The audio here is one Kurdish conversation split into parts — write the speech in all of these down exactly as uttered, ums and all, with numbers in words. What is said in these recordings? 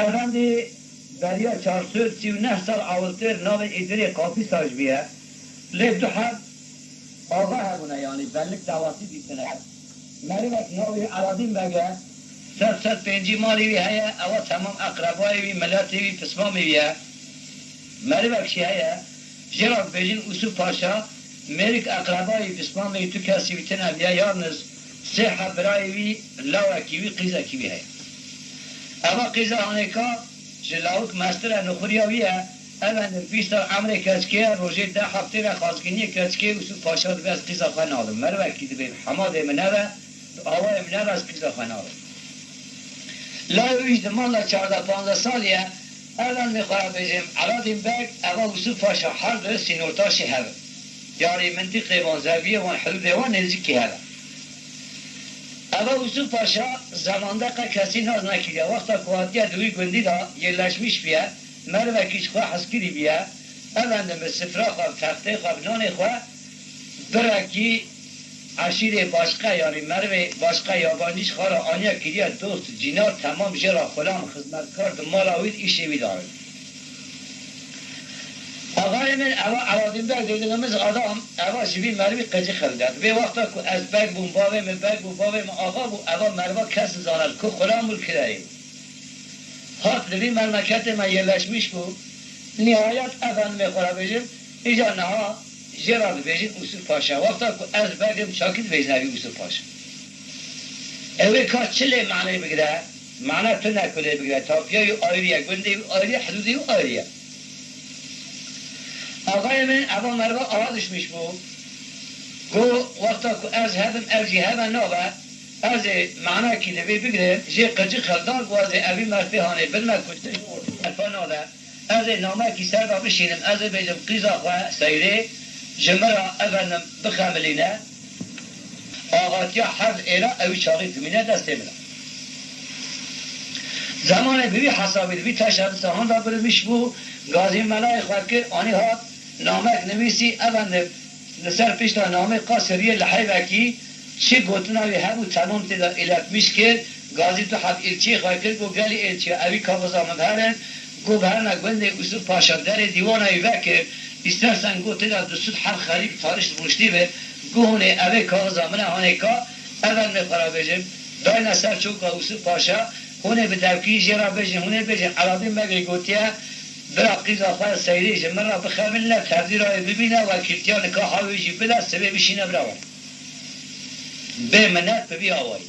Efendî beriya çar sed û sî û neh sal ewiltir navê Îdirê Qafî Sac bûye. Lê du heb axa hebûne, yanî bellik dawasî dîtine. Merivek navê Eladîn Beg e. Sed, sed pêncî malê wî heye, ewa temam eqrebayê wî, miletê wî, pismamê wî ye. Merivek jî heye, jê re dibêjin Ûsûf Paşa, mêrik eqrebayê wî, pismamê wî, tu kesî wî tune bûye, yalniz sê heb birayê wî, lawekî wî, qîzekî wî heye. Eva qîza hanêka ji lawik mestir e, nixuriya wî ye. Ev endir bîst sal emrê keçikê ye, rojê deh heftê re xazgîniyê keçikê Ûsûf Paşa dibe ez qîza xwe nadim. Merivekî dibê hema dê min nebe, di awayê min nebe ez qîza xwe nadim. Layê wî ji di mala çardeh panzdeh salî ye. Ev endê xwe re bêjim, Eladîn Beg, eva Ûsûf Paşa her du sînortaşê hev in. Yarî mintîqê wan, zeviyê wan, hidûdê wan nêzîkî hev e. Eva Ûsûf Paşa zemande qe kesî nas nekiriye. Wexta ku hatiye di wî gundî de yerleşmiş bûye, merivekî ji xwe hezkirî bûye, ev endê bi sifra xwe, bi textê xwe, bi nanê xwe birekî eşîrê başqe, yanî merivê başqe yabancî ji xwe re aniye kiriye dost, cînar, temam jê re xulam, xizmetkar di mala wî de îşê wî de in. Axayê min eva Eladîn Beg dêdin min ji adam, eva ji vî merivî qicî xew de. Dibê wexta ku ez beg bûm, bavê min beg bû, bavê min axa bû, eva meriva kes nizane li ku xulam û li kireyê bû. Hat li vî memleketê me yerleşmiş bû. Nihayet ev endê xwe re bêjim, îca niha jê re dibêjin Ûsûf Paşa. Wexta ku ez beg im, çakî dibêjin evî Ûsûf Paşa. Ew ê ka çi lê maneyê bigire? Mana tune ku lê bigire. Tapiya wî ayrî ye, gundê wî ayrî ye, hidûdê wî ayrî ye. Axayê min eva meriva ara düşmüş bû. Got, wexta ku ez hev im, ev jî hev e, nabe. Ez ê manekî li vê bigirêm, jê qicî xew dan, got, ez ê evî merivê hanê bin me, ku tişt ji ortê meriva nade. Ez ê namekî ser de bişînim, ez ê bêjim qîza xwe Seyrê ji min re, efendim, bixemilîne. Axatiya her êra ew çaxî dimîne destê min e. Zemanê bi vî hesabî, di vî teşebisa handa birimîş bû, gazî melayê xwe kir, anî hat, namek nivîsî, efendim, li ser pişta namê qasiriyê li heyvekî çi gotina wî hebû, temam tê de îletmîş kir, gazî du heb îlçiyê xwe kir, got, gelî îlçiya, evî kaxiza min biherin, got, biherine gundê Ûsûf Paşa, derê dîwana wî vekir, îstersen, got, tê de du sed heb xerîb tarişt rûniştî be, got, hûnê evê kaxiza min e, hanê ka, ev endê xwe re bêjim, dayne ser çoka Ûsûf Paşa, hûnê bi dewkî jê re bêjin, hûnê bêjin, Eladîn Begê gotiye, bira qîza xwe Seyrê ji min re bixemilîne, tevdîra wê bibîne, wekîltiya nikaha wê jî bide, sibê bişîne bira wan. Bê minet bi vî awayî.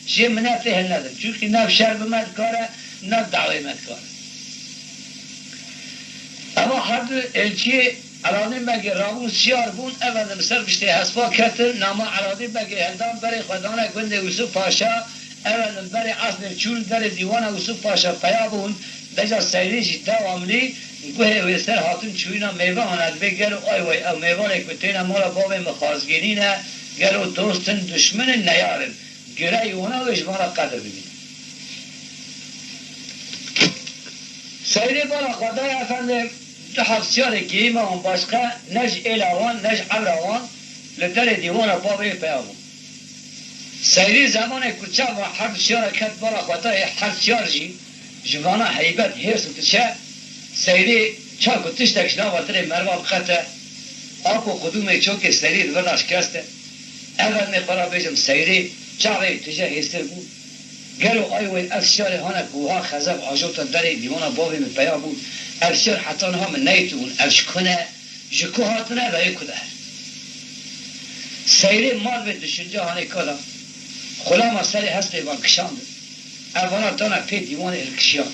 Jê minetê hilnedin. Çunkî ne bi şer bi me dikare, ne bi dawê me dikare. Eva her du elçiyê Eladîn Begê rabûn, siyar bûn, efendim, ser piştê hespa ketin, nama Eladîn Begê hildan, berê xwe dane gundê Ûsûf Paşa, efendim, berê esrê çûn derê dîwana Ûsûf Paşa peya bûn, deja Seyrê jî dewamlî guhê wê ser hatin çûyîna mêvan e, dibê gelo ay way, ew mêvanê ku têne mala bavê min xazgênî ne, gelo dost in, duşmin in, neyar in. Gireyê wana wê ji van re qedir bibîne. Seyrê bala xwe daye efendim, du heb siyarê gihî me wan başqe, ne ji êla wan, ne ji evra wan, li derê dîwana bavê peya bûn. Seyrê zemanê ku çav her du siyara ket bala xwe daye, her siyar jî ji vana heybet, hêrs û diçe, Seyrê ça ku tiştek ji nava dilê meriva biqete, ap û qudûmê çokê Seyrê di vir de şikest e. Ev endê xwe re bêjim, Seyrê çavê tije hêstir bû. Gelo ay wê ev siyarê hane ku wiha xezeb ajota derê dîwana bavê min peya bûn. Ev siyar heta niha min neytibûn. Ev ji ku ne? Ji ku hatine? Ev ê ku de? Seyrê mal vê düşünce hanê ka da. Xulama serê hestê van kişandin. Ev vana dana pê dîwanê hilkişiyan.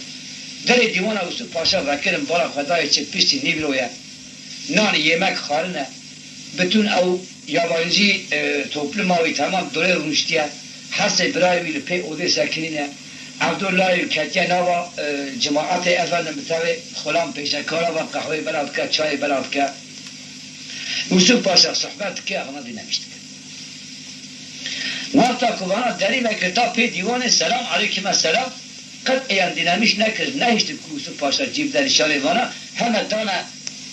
Derê dîwana Ûsûf Paşa vekirin, bala xwe dayê çi, piştî nîvroye. Nan, yemek xwarine. Bütün ew yabancî, e, topluma wî temam dorê rûniştiye. Hesê birayê wî li pê odê sekinîne. Evdo layê wî ketiye nava, e, cemaetê, efendim, bi tevê xulam pêşekara ve qehweyê bela dike, çayê bela dike. Ûsûf Paşa sohbet dike, ana dînemiş dike. Wexta ku vana derî vekir ta pê dîwanê, selam aleyküm selam, qet eyan dînemiş nekir, nehiştin ku Ûsûf Paşa cî bide nîşanê vana, heme dane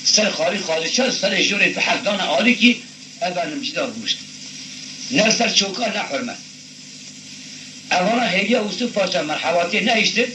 ser xalî xalî çar, serê jorê bi hevdana alîkî, efendim, cî de rûniştin. Ne ser çoka, ne hurmet. Evana hêviya Ûsûf Paşa merhebatiyê nehiştin,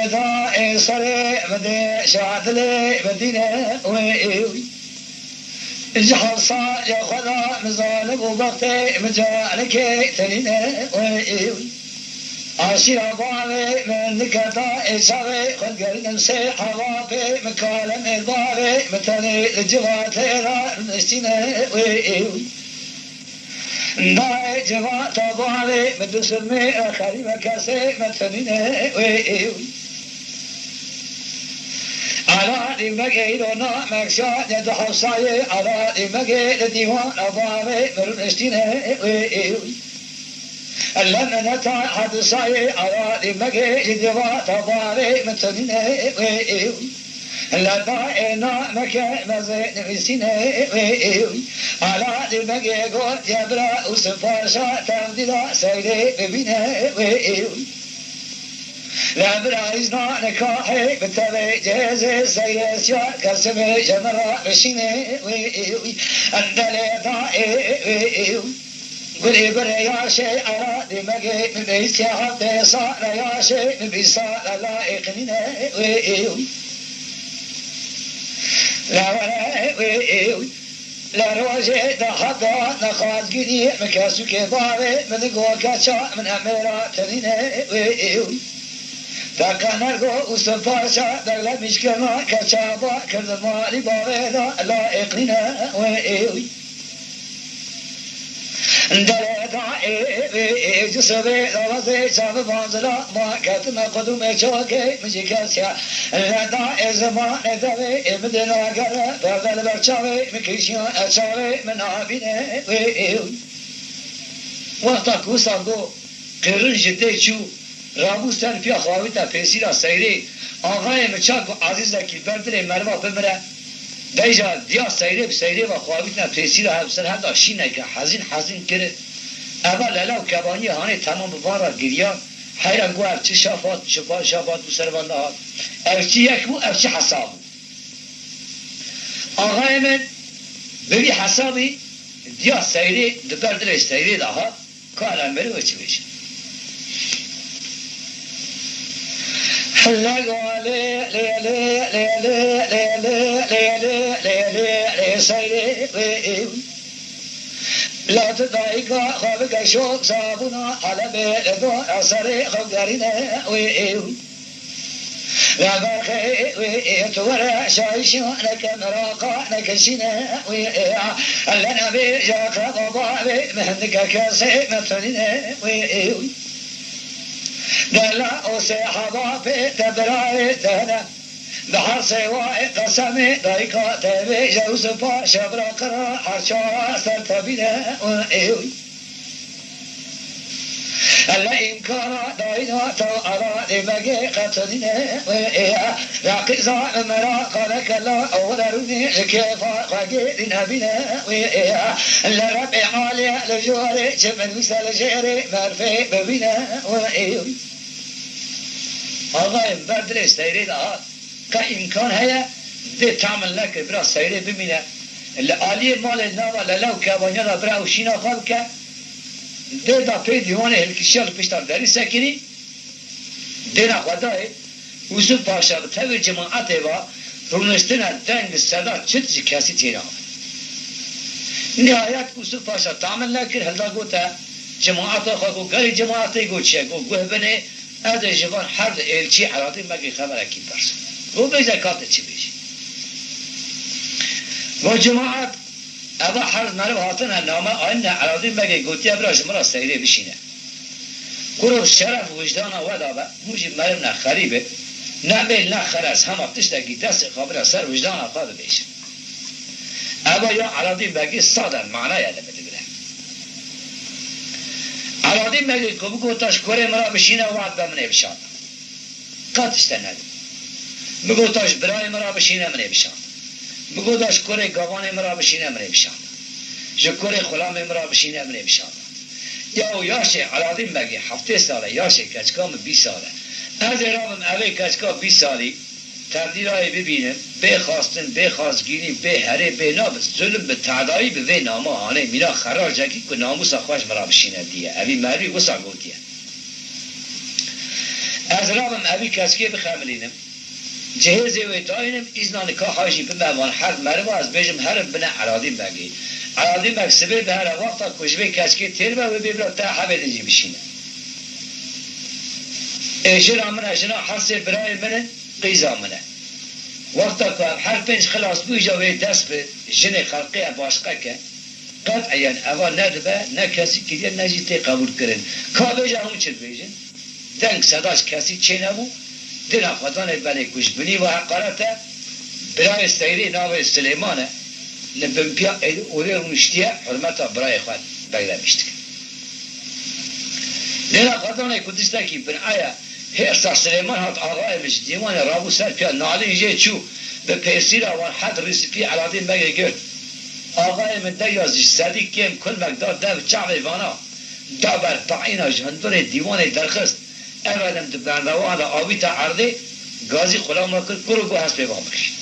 da ê serê min dê şadilê min dîne wê êwî. Ji hevsa ya xwe da min zalim û bextê min canikê tenîne wê êwî. Aşîra bavê min niketa ê çavê xwe gerînim sê heva pê min kalem ê bavê min tenê li civatê da niştîne wê êwî. Dayê civata bavê min disilmê re xerîbe kesê min tenîne wê êwî. Ala dîmegê îro namek şa ne du hewsayê ala dîmegê li dîwana bavê min rûniştîne wê êwî. Lemneta hedisayê ala dîmegê ji dîvata bavê min tenîne wê êwî. Leda ê nameke mezê nivîsîne wê êwî. Ala dîmegê got ya bira û sipaşa tevdîla seyrê bibîne wê êwî. Le bira îzna nikahê bi tevê cihêzê seyrê siya kesimê ji min re bişîne wê êwî. Endelê da ê wê êwî. Gulê gurê yaşê ara dîmegê min bîst ya heftê sare yaşê min bîst sare la êqinîne wê êwî. La were wê êwî. La rojê da heta nexwazgirî min kesûkê bavê min go keça min emêra tenîne wê êwî. Daqe nergo û sipaşa deglemîşkirina keça ba kirdi malî bavê da la êqinîne wê êwî. Dere da ê, ê, ê, ci sibê da wezê çavi banzila ma ketime qudumê çokê min jî kesiya. Le da ê zimanê devê ê min dê nagere berde li ber çavê min kişiya e çavê min nabîne wê êw. Wexta ku wisa got qêrin ji tê çû, rabû ser piya xwe avîta pêsîra seyrê, axayê min çak û ezîzekî ber dilê meriva bimire. Veyja diya seyrê bi seyrê ve xwe avîtine pêsîra hev ser hev da şîneke hezîn hezîn kirin. Eva lele û kebaniyê hanê temam bi van re giriyan. Heyran got ev çi şaf hat, çi van şaf hat û ser van nehat. Ev çi yek bû, ev çi hesab bû? Axayê min bi vî hesabî diya seyrê di ber dilê seyrê de hat, ka li em berê wê çi bêjin. Lê lê lê lê lê lê lê lê lê lê lê lê lê seyrê wê ew. La tu dayika xwe bike şok sabûna, alemê li dora serê xwe gerîne wê ew. Li berxê wê ê tu were şayîşa neke meraqa neke şîne wê ê. Li nevêja te baba wê min dike kesê min tunîne wê ê. Dela û sêheba pê te birayê te ne. Bi her sêwa ê qesemê dayika te bêje û sipa şebra qira her çara ser te bîne wê ê. Ele îmkana dayîna te ela dê begê qetinîne wê ê. Raqîza mera qale kela ewle rûnê ji kêfa xwe gêrî nebîne wê ê. Li Rebê alê li jorê çi binivîse li jêrê merfê bibîne wê ê. Axayê min ber dilê seyrê de hat. Ka îmkan heye, dê tamil neke, bira seyrê bimîne. Li aliyê malê nava lele û kevaniya de bira ew şîna xwe bike. Dê da pê dîwanê hilkişiya li pişta derî sekinî. Dêna xwe dayê. Ûsûf Paşa bi tevê cemaetê ve rûniştine deng seda çit ji kesî tênabe. Nihayet Ûsûf Paşa tamil nekir, hilda gote cemaeta xwe, got, gerî cemaetê, got, çi ye? Got, guh binê, ez ê ji van her du êlçî Eladîn Begê xeberekî pirsim. Got, bêje ka tu çi bêjî. Got, cemaet, eva her du meriv hatine name anîne, Eladîn Begê gotiye bira ji min re seyrê bişîne. Kuro şeref wijdana we de be, hûn jî meriv ne xerîb e, ne mêl ne xerez, hema tiştekî destê xwe bine ser wijdana xwe bibêjin. Eva ya Eladîn Begî saden manaya li min digire. Eladîn Begî ku bigota ji kurê min re bişîne, wad be min ê bişanda. Qet tişte nedim. Bigota ji birayê min re bişîne, min ê bişanda. Bigota ji kurê gavanê min re bişîne, min ê bişanda. Ji kurê xulamê min re bişîne, min ê bişanda. Ya û yaşê Eladîn Begê heftê sal e, yaşê keçika min bîst sal e. Ez ê rabim evê keçika bîst salî, tevdîrayê bibînim, bê xastin, bê xazgînî, bê herê, bê nav, zulm bi tedayî bi vê nama anê mîna xeracekî ku namûsa xwe ji min re bişîne diye. Evî merivî wisa gotiye. Ez rabim evî keçikê bixemilînim. Cihêzê wê dayînim, îzna nika hay jî bime van her meriva, ez bêjim herin bine Eladîn Begê. Eladîn Beg sibê bihere, wexta ku ji vê keçikê têr be, wê bê bira te hebê din jî bişîne. Ê jina min e, jina her sê birayê min in, qîza min e. Wexta ku ev her pênc xilas bû, îca wê dest bi jinê xelqê e başqe ke. Qet'iyen eva ne dibe, ne kesî kiriye, ne jî tê qebûlkirin. Ka bêje hûn çi dibêjin? Deng seda ji kesî çênebû, dêna xwe danê belê ku ji binî ve heqaret e, birayê seyrê navê Silêman e, li bin piya êlî orê rûniştiye, hurmeta birayê xwe begre bîş dike. Dêna xwe danê ku tiştekî bin'e ye, hêrsa Silêman hat axayê min ji dîwanê rabû ser piya nalîn jê çû, bi pêsîra wan het rîsipî Eladîn Begê girt. Axayê min deya ji sedî kêm kulmek da dev çavê vana, da ber taîna ji hundirê dîwanê derxist. Ev elim di benrewan de avîta erdê, gazî xulam re kir, kuro got hespê van bikişîn.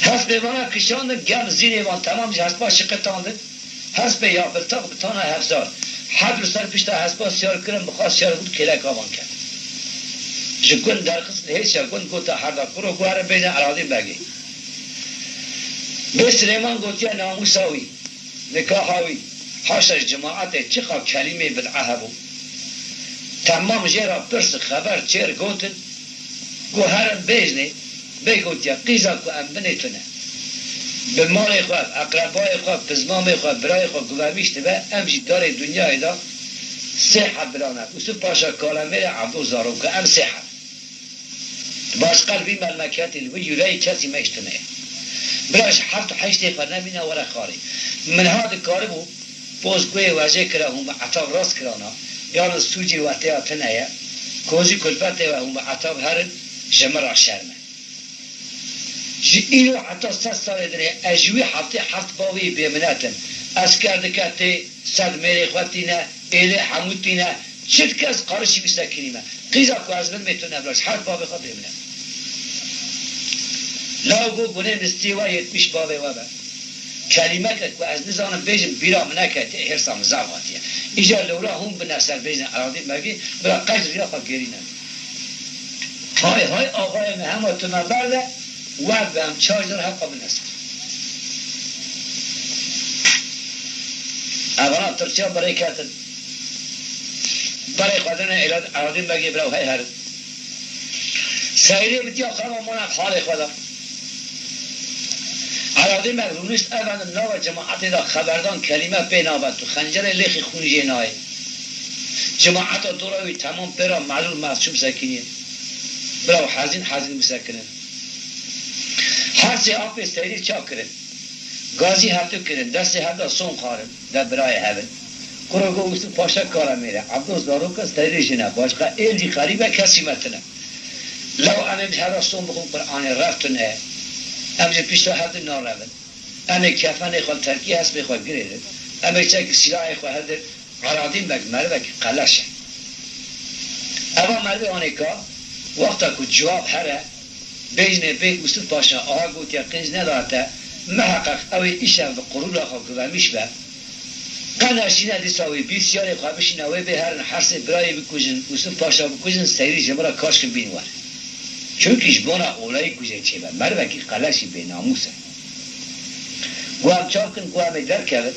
Hespê vana kişandin, gem zînê van temam ji hespa şiqitandin. Hespê ya biltaq bi tana hevzar. Heb li ser pişta hespa siyar kirin, bi xwe siyar bû, kêleka van ket. Ji gund derxist, li hêşa gund gota herda kuro, got herin bêjin Eladîn Begê. Bê Silêman gotiye namûsa wî, nikaha wî, haşa ji cemaetê çiqa kelîmê bid'e hebû. Temam jê re pirs û xeber çêr gotin, got herin bêjnê, bê gotiye qîza ku em binê tune. Bi malê xwe, eqrebayê xwe, pizmamê xwe, birayê xwe guvermîş dibe, em jî darê dinyayê de sê heb birane. Ûsûf Paşa Kalemêrê Ebdo Zarok e, em sê heb. Başqa li vî memleketê, li vî yûreyê kesî me ji tune ye. Bira ji heft û heştê xwe nemîne were xarê. Min ha dikaribû poz guhê wejê kira hûn bi etab rast kirana, yan sûcê we têya tune ye, kozî kulfetê we hûn bi etab herin, ji min re şerm e. Ji îro heta sed salê dinê ez ji wî heftê heft bavê bêminet im. Esker dike tê, sed mêrê xwe tîne, êlê hemû tîne, çi dike ez qarişî wî sekinîme. Qîza ku ez bin bê tu nebira, ji her bavê xwe bêminet. Law got, gunê min stê we, yetmiş bavê we be. Kelîmeke ku ez nizanim bêjim, bîra min neketiye, hêrsa min zaf hatiye. Îcar lewra hûn bine ser bêjin Eladîn Begî, bira qet riya xwe gêrî nebe. Hay hay axayê min, hema tu me berde, we bi em çar car heqa bine ser. Evana tirçiya berê ketin. Berê xwe dine Elad-, Eladîn Begê bira û hey herin. Seyrê bi diya xwe ve mane halê xwe de. Eladîn Beg rûnişt, ev enin nava cemaetê de xeberdan kelîme pê nabe, tu xencerê lêxî xûnî jê nayê. Cemaeta dora wî temam pê re melûl mezçûm sekiniye. Bira û hezîn hezîn bisekinin. Her sê apê Seyrê çakirin. Gazî hetu kirin, destê hev de son xarin, de birayê hev in. Kuro go Wisif Paşa kara mêr e, Ebdo zaroka Seyrê jin e, başqa êl jî xerîb e, kesî me tine. Law em ê bi hev re son bixwin Quranê, rev tune ye. Em jî pişta hev di narevin. Em ê kefenê xwe li terkî hespê xwe girêdin. Em ê çekî sîlahê xwe hildir. Eladîn Beg merivekî qeleş e. Eva merivê anêka, wexta ku cewab here, bêjinê bê Wisif Paşa aha gotiye qînc nedate, miheqeq ew ê îşev bi qurûra xwe guvemîş be. Qe neşîne dîsa wî bîr siyarê xwe bişîne wê bê herin Hersê birayê bikujin, Wisif Paşa bikujin, Seyrî ji min re kaşkin bîn were. Çunkî ji bona olayî ku jê çêbe, merivekî qeleşî bênamûs e. Ku em çav kin, ku em ê derkevin,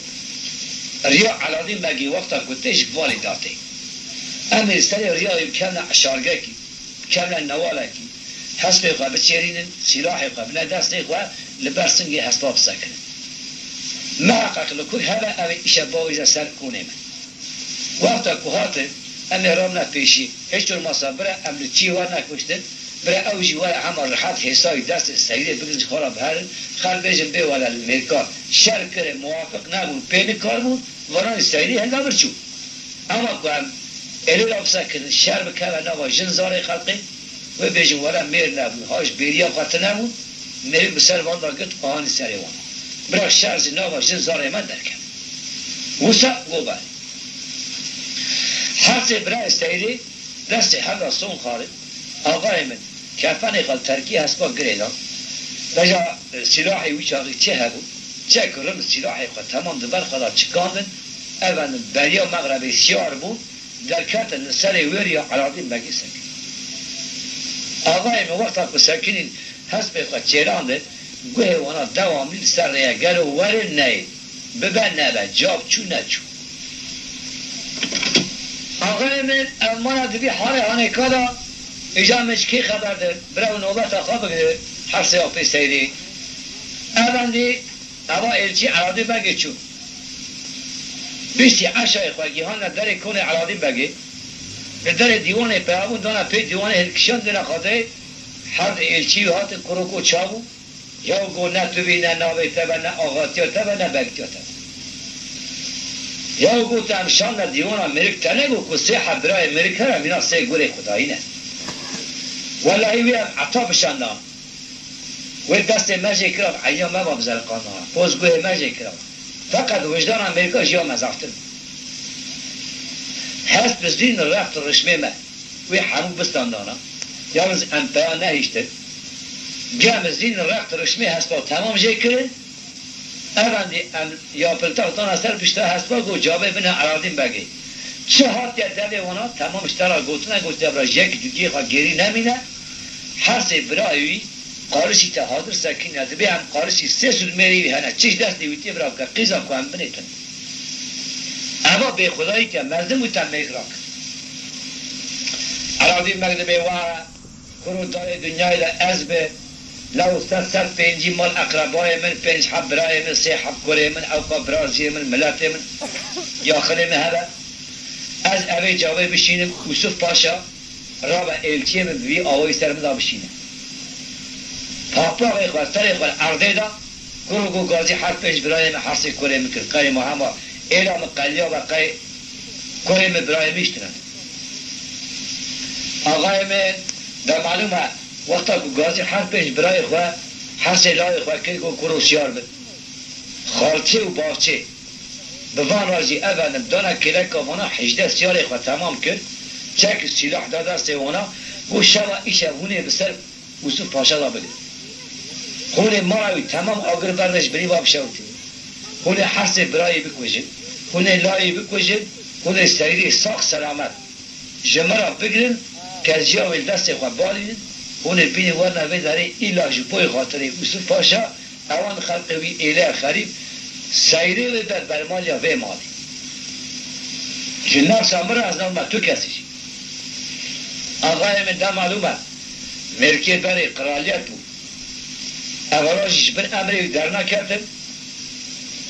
riya Eladîn Begê wexta ku tê ji valê datê. Em ê li serê riya wê bikevne eşargekî, bikevne newalekî, hespê xwe biçêrînin, sîlahê xwe bine destê xwe, li ber singê hespa bisekinin. Miheqeq li ku hebe ew ê îşev biavêje ser konê me. Wexta ku hatin, em ê rabine pêşî. Hiç olmazsa bira em li çiyê were nekuştin, bira ew jî were hema rihet hêsayî destê Seyrê bigrin ji xwe re biherin, xelk bêjin bê were li Mêrkan şer kirê, muwafiq nebûn, pê nikaribûn, varanî Seyrê hilda vir çû. Ema ku em êlê re bisekinin, şer bikeve nava jin zarê xelkê, wê bêjin were mêr nebûn, ha ji bêriya xwe tune bûn, mêrik bi ser van de girt, anî serê wan. Bira şer ji nava jin zarê me derkeve. Wisa go berê. Hersê birayê Seyrê destê hev de son xarin, axayê min kefenê xwe li terkî hespa girê da. Veja, e, sîlahê wî çaxî çi hebû, çek rim sîlahê xwe temam di ber xwe de çikandin, ev enin beriya mexrebê siyar bûn, derketin li serê wêriya Eladîn Begê sekinîn. Axayê min wexta ku sekinîn hespê xwe çêrandin, guhê wana dewamlî li ser rê ye, gelo werin neyê. Bibe nebe, cav çû neçû. Axayê min, ev mana di vî halê hanêka de, îca min ji kê xeber dir, bira û nobeta xwe bigire, Hersê Apê Seyrê. Evendî, eva êlçî Eladîn Begê çû. Bîstî eşayê xwe gihane derê konê Eladîn Begê. Li derê dîwanê peyabûn dana pê dîwanê hilkişandine xwedê, her di êlçî wî hatin kuroko çabû. Yaw go ne tu bî, ne navê te be, ne axatiya te be, ne begtiya te be. Yaw go tu em şandne dîwana mêrik, te ne go ku sê heb birayê mêrik here, mîna sê gurê xwedayî ne. Welahî wî em eta bişandan. Wê destê me jê kira, eyniya me va bizeliqandana. Poz guhê me jê kira. Feqet wijdana mêrika jiya me zaftir bû. Hest bizîn rext rişmê me. Wê hemû bistandana. Yalnız em peya nehiştin. Gem zîn rext rişmê hespa temam jê kirin. Evendî em ya piltex dana ser pişta hespa, got, cabê bine Eladîn Begê. Çi hatiye devê wana, temam ji te re gotine, gotiye bira ji yekî dugiyê xwe gêrî nemîne. Hersê birayê wî qarişî te hadir sekîne, dibê em qarişî sê sud mêrê wî hene, çi ji destê wî tê bira bike, qîza ku em binêtin. Eva bêxwedayî ke mezin bû te mêrik rakir. Eladîn Beg dibê wa kuro darê dinyayê de ez bi, law ser ser pêncî mal eqrebayê min, pênc heb birayê min, sê heb kurê min, ewka biraziyê min, miletê min, yaxinê min hebe. Ez evê cavê bişînim, Ûsif Paşa, rabe êlçiyê min bi vî awayî ser min de bişîne. Papaxê xwe, serê xwe li erdê da, kuro go gazî her pênc birayê min, her sê kurê min kir. Qey ma hema êla min qeliya be, qey kurê min birayê min jî tune. Axayê min, de malûm e, wexta ku gazî her pênc birayê xwe, her sê lawê xwe kir, go kuro siyar bin. Xalçê û bavçê. Bi van re jî ev elim dana kêleka wana, hejdeh siyarê xwe temam kir, çek û sîlah da destê wana, got, şeva îşev hûn ê bi ser Ûsif Paşa de bigrin. Hûn ê mala wî temam agir berdin ji binî va bişewitînin. Hûn ê hersê birayê bikujin. Hûn ê layê bikujin. Hûn ê Seyrê sax selamet ji min re bigirin, keziya wê li destê xwe balînin. Hûn ê bînin werine vê derê îla ji bo xatirê Ûsif Paşa, ewan xelqê wî êlê xerîb, Seyrê wê be bermaliya vê malê. Ji nafsa min re ez navma tu kesî jî. Axayê min de malûm e, mêrkê berê qiraliyet bû. Evara jî ji bin emrê wî derneketin.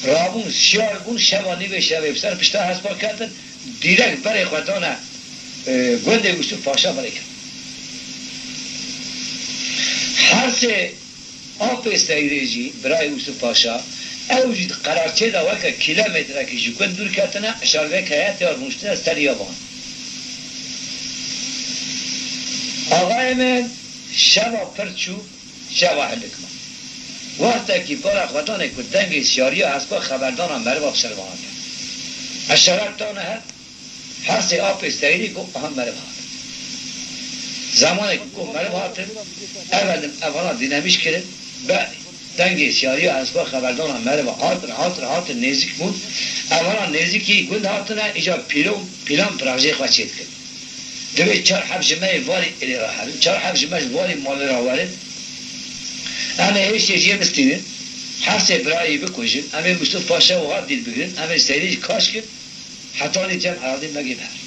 Rabûn, şiyar bûn, şeva nîvê şevê bi ser pişta hespa ketin, dîrek berê xwe dane, e, gundê Ûsif Paşa berê ketin. Hersê apê Seyrê jî, birayê Ûsif Paşa, ew jî di qeraçê de weke kîlometrekî ji gund dûr ketine, eşargek heye tê rûniştine ser ya van. Axayê min şeva pir çû, şeva hilik ma. Wextekî bara xwedanê ku dengê siyariya hespa xeberdana meriva bi ser vana ket. Eşaret dane her, hersê apê Seyrî ku aha meriv hat. Zemanê ku meriv hatin, evelim evana dînemîş kirin, be dengê siyariya hespa xeberdana meriva hatin, hatin, hatin nêzîk bûn. Evana nêzîkî gund hatine, îca pîlon, pîlan pirajê xwe çê dikin. Divê çar heb ji me yê varî êlê re herin, çar heb ji me ji varî malê re werin. Em ê hêştê jê bistînin, hersê birayê bikujin, em ê Ûsif Paşa wiha dîl bigirin, em ê Seyrê jî kaş kin, hetanî cem Eradî Begê biherin.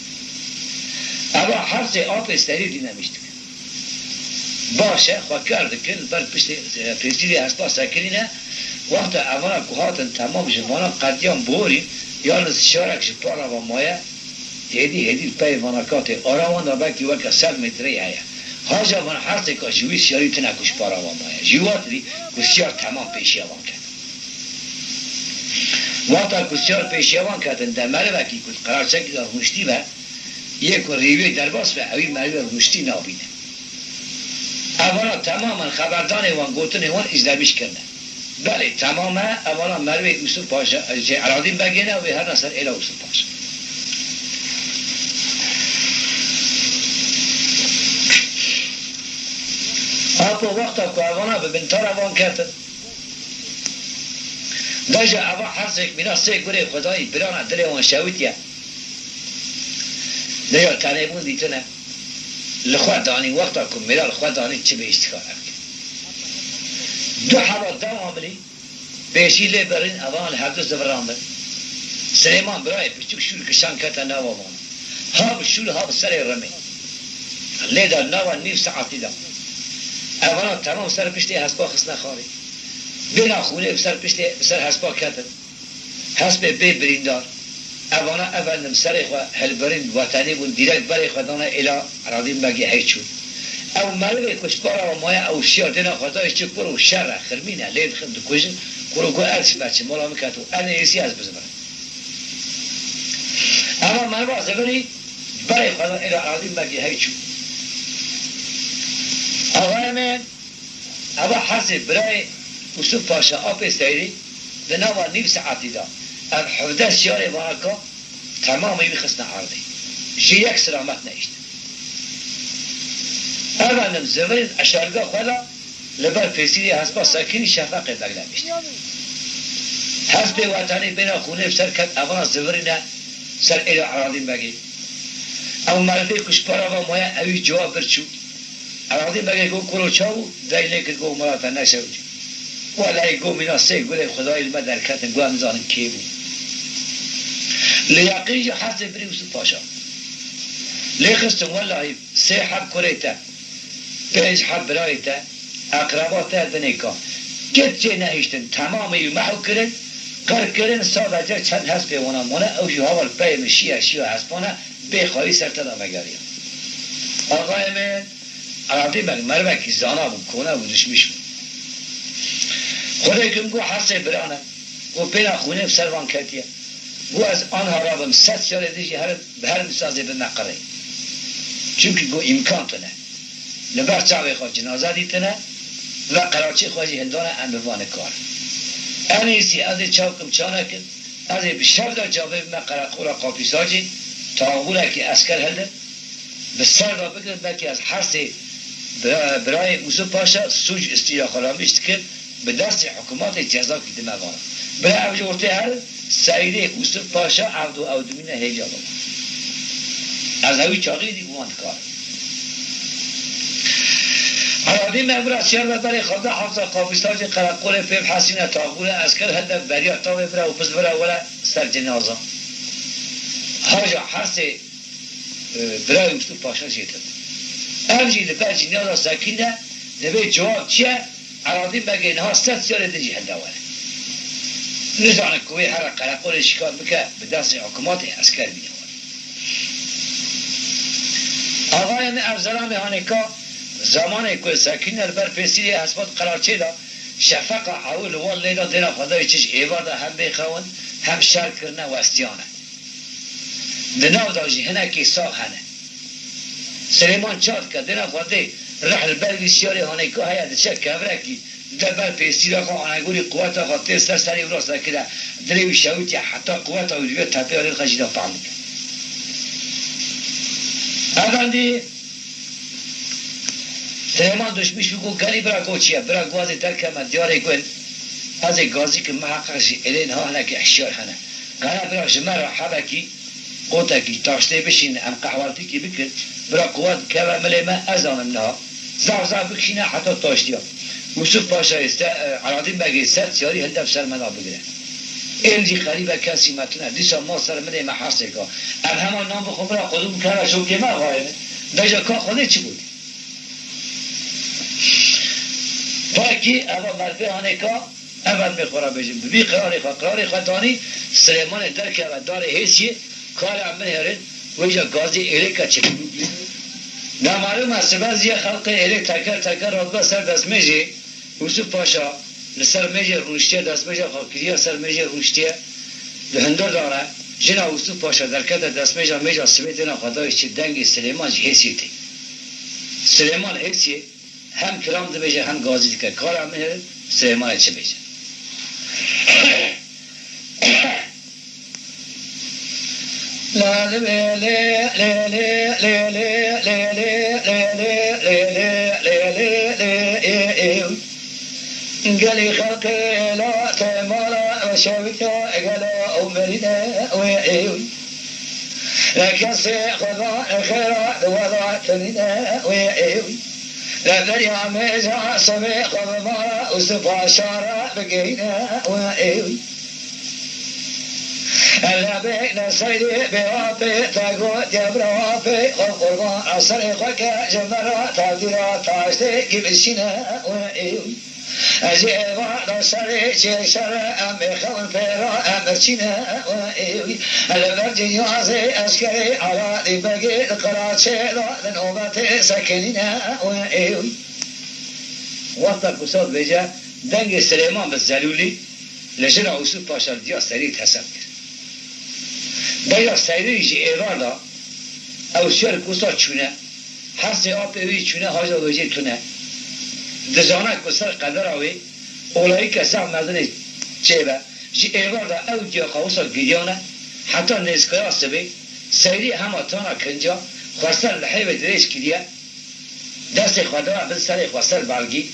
Eva hersê apê Seyrî dînemîş dikin. Baş e, xwe kar dikin, li ber piştê, e, pêsîrê hespa sekinîne. Wexta evana ku hatin temam ji vana qediyan borîn, yalnız şarek ji para ve maye, hêdî hêdî li peyê vana katê ara wan de belkî weke sed metreyî heye. Haja van hersêka ji wî siyarî tune ku ji para ve maye. Ji watirî ku siyar temam pêşiya van ket. Wexta ku siyar pêşiya wan ketin, de merivekî ku di qeraçekî de rûniştî be, yê ku rîwê derbas be, ewî merivê rûniştî nabîne. Evana temamen xeberdanê wan, gotinê wan îzlemîş kirine. Belê, temam e, evana merivê Ûsif Paşa, jê Eradîn Begê ne, wê herine ser êla Ûsif Paşa. Apo wexta ku evana bi bintara van ketin, Deja eva hersêk mîna sê gurê xwedayî birana dilê wan şewitiye. Deja tenêbûn dîtine. Li xwe danî, wexta ku mîra li xwe danî çi bêjtika ev kir. Du heva dewa milî pêşî lê birîn, evan li hevdu zivirandin. Silêman birayê piçûk şûl kişan kete nava wan. Ha bi şûl ha bi serê rimê. Lê da nava nîv saetî de. Evana temam ser piştê hespa xistine xarê. Bêna xûnê bi ser piştê, bi ser hespa ketin. Hespê bê birîndar. Evana efendim serê xwe hilbirîn, wetenî bûn, dîrek berê xwe dane êla Radîn Begê hey çûn. Ew merivê ku ji para we maye ew şiya dêna xwe dayê çi kur û şer e, xirmîn e, lê dixin dikujin, kur û got ez ji me çi, mala min ket û ez ê êsî ez bizivirim. Eva meriva zivirî berê xwe da êla Radîn Begê hey çûn. Axayê min, eva hersê birayê Ûsif Paşa apê Seyrî di nava nîv saetî de ev hevdeh şiyarê vanaka temamê wî xistine erdê. Ji yek silamet nehiştin. Efendim zivirîn eşarga xwe da li ber pêsîrê hespa sekinî şefeqê beglemîşt. Hespê wetanî bêna xûnê bi ser ket, evana zivirîne ser êla Eradîn Begê. Ew merivê ku ji para ve maye ewî ciwa bir çû. Eradîn Begê got, kuro çaw û dey lê kir, got, mala te neşewitî. Welehî got, mîna sê gurê xwedayî li me derketin, got, em nizanin kê bû. Li yeqîn jî hersê birî Ûsif Paşa. Lê xistin welahî sê heb kurê te, pênc heb birayê te, eqreba te dinê ka. Ket çê nehiştin, temamê wî mehu kirin, qir kirin, sadece çend hespê wana mane, ew jî hawa li peyê min şiya, şiya hespane, bê xayî ser te de vegeriya. Axayê min, Eradî Beg merivekî zana bû, kone bû, dişmîş bû. Xwedê kim got hersê birane, got pêna xûnê bi ser van ketiye. Got ez anha rabim sed şerê din jî herim, bi herim sazê bime qirê. Çimkî got îmkan tune. Li ber çavê xwe cinaze dîtine, ve qeraçê xwe jî hildane em bi van nikar. En iyisi ez ê çaw kim ça nekim, ez ê bi şev de çavê bime qereqola Qapîsacê, taxbûnekî esker hildim, bi ser de bigirin, belkî ez hersê bira-, birayê Ûsif Paşa sûc îstîla xwe ra mîş dikim, Bi destê hikûmetê cezakî dime van. Bila ev ji ortê herin, Seydê Ûsif Paşa Evdo Ewdimîne hêviya bibin. Ez hewî çaxî dî bi wan dikarim. Eladîn me bira çêr ve berê xwe da hewza qafîsajê qereqolê pê bihesîne taxûre esker helde beriya tavê bira û biz bira were ser cenaza. Haja hersê e, birayê Ûsûf Paşa jê dibe. Ev jî li ber cînyaza sekîne, divê cewab çi ye? Eladîn Begê niha sed siyarê din jî helde were. Nizane ku wê here qereqolê şikar bike, bi destê hikûmatê esker bîne were. Axayê min ev zelamê hanêka, zemanê ku sekîne li ber pêsîrê hespat qerar çêda, şefeqa ewil li wan lêda dêra xwe dayê çi ji êvar de hem bêxewin, hem şer kirine westiyane. Di nav de jî hinekî sax hene. Silêman ça dike, dêna xwe tê rih li ber vî siyarê hanêka heye, diçe kevirekî de ber pêsîra xwe, anegorî quweta xwe tê ser serê wira sekine, dilê wî şewitiye heta quweta wî divê tepê alê dixe jî de fehm dike. Efendî, Silêman duşmîş bû, got, gelî bira, got, çi ye? Bira, got, ez ê derkevme diyarê gund, ez ê gazî kim, miheqeq jî êlê niha hinekî hişyar hene. Qere bira ji me re hebekî, qotekî, taştê bişînin, em qehweltîkî bikin, bira quwet keve milê me, ez zanim niha. Zaf zaf bikişîne heta taştiya. Yûsif Paşa êste, e, Eladîn Begê ser tiyarî hilde bi ser me de bigire. Êl jî xerîbe kesî me tune, dîsa ma ser milê me hersêka. Em hema nan bixwe bira qudû bikeve şokê me vayê min. Beja ka Xwedê çi gotî? Belkî eva merivê hanêka, ev em bê xwe re bêjin. Bi vî qirarê xwe, qirarê xwe tanî, Silêmanê derkeve darê hêsiyê, kare em binêrin, wê ca gazî êlê ke çi. Namalûm e, sibe zî ye xelqê êlê teker teker radibe ser destmêjê. Yûsif Paşa li ser mêjê rûniştiye, destmêja xwe kiriye ser mêjê rûniştiye. Li hundir dane, jina Yûsif Paşa derkete destmêja mêja sibê dêna xwe dayê çi dengê Silêman ji hêsiyê tê. Silêman hêsiyê hem kilam dibêje hem gazî dike. Kara min hêrin Silêmanê çi bêje? Gelî xelkê la te mala şewîta gela û merîne wê êw. Kesê xweda xêra di wela tenîne wê êw. Li beriya mêja semê xwe bi mala û sipaşa re bigihîne wê êw. Lebê ne seyrê bê apê te got ya bira apê xwe qurban a serê xwe ke ji me re tevdîra taştê kî bişîne wê êw. Ez ê va da şerê çê şere em ê xewin pêra em birçîne wê êw. Li ber cinyazê eskerê Eladî Begê di qiraçê da di nobetê sekinîne wê êw. Wexta ku saz bêje dengê Silêman bi zelûlî li jina Ûsûf Paşa li diya serî tesem kir. Beja serî jî êvar da ew şer ku sa çûne, hersê apê wî çûne haja wêjê tune. Dizane ku ser qedera wê olayî ke zaf mezinê çêbe, ji êvar da ew diya qawisa giriyane heta nêzkaya sibê, serî hema tana kinca xweser li hêvê dirêj kiriye. Destê xwe da bin serê xwe ser belgî.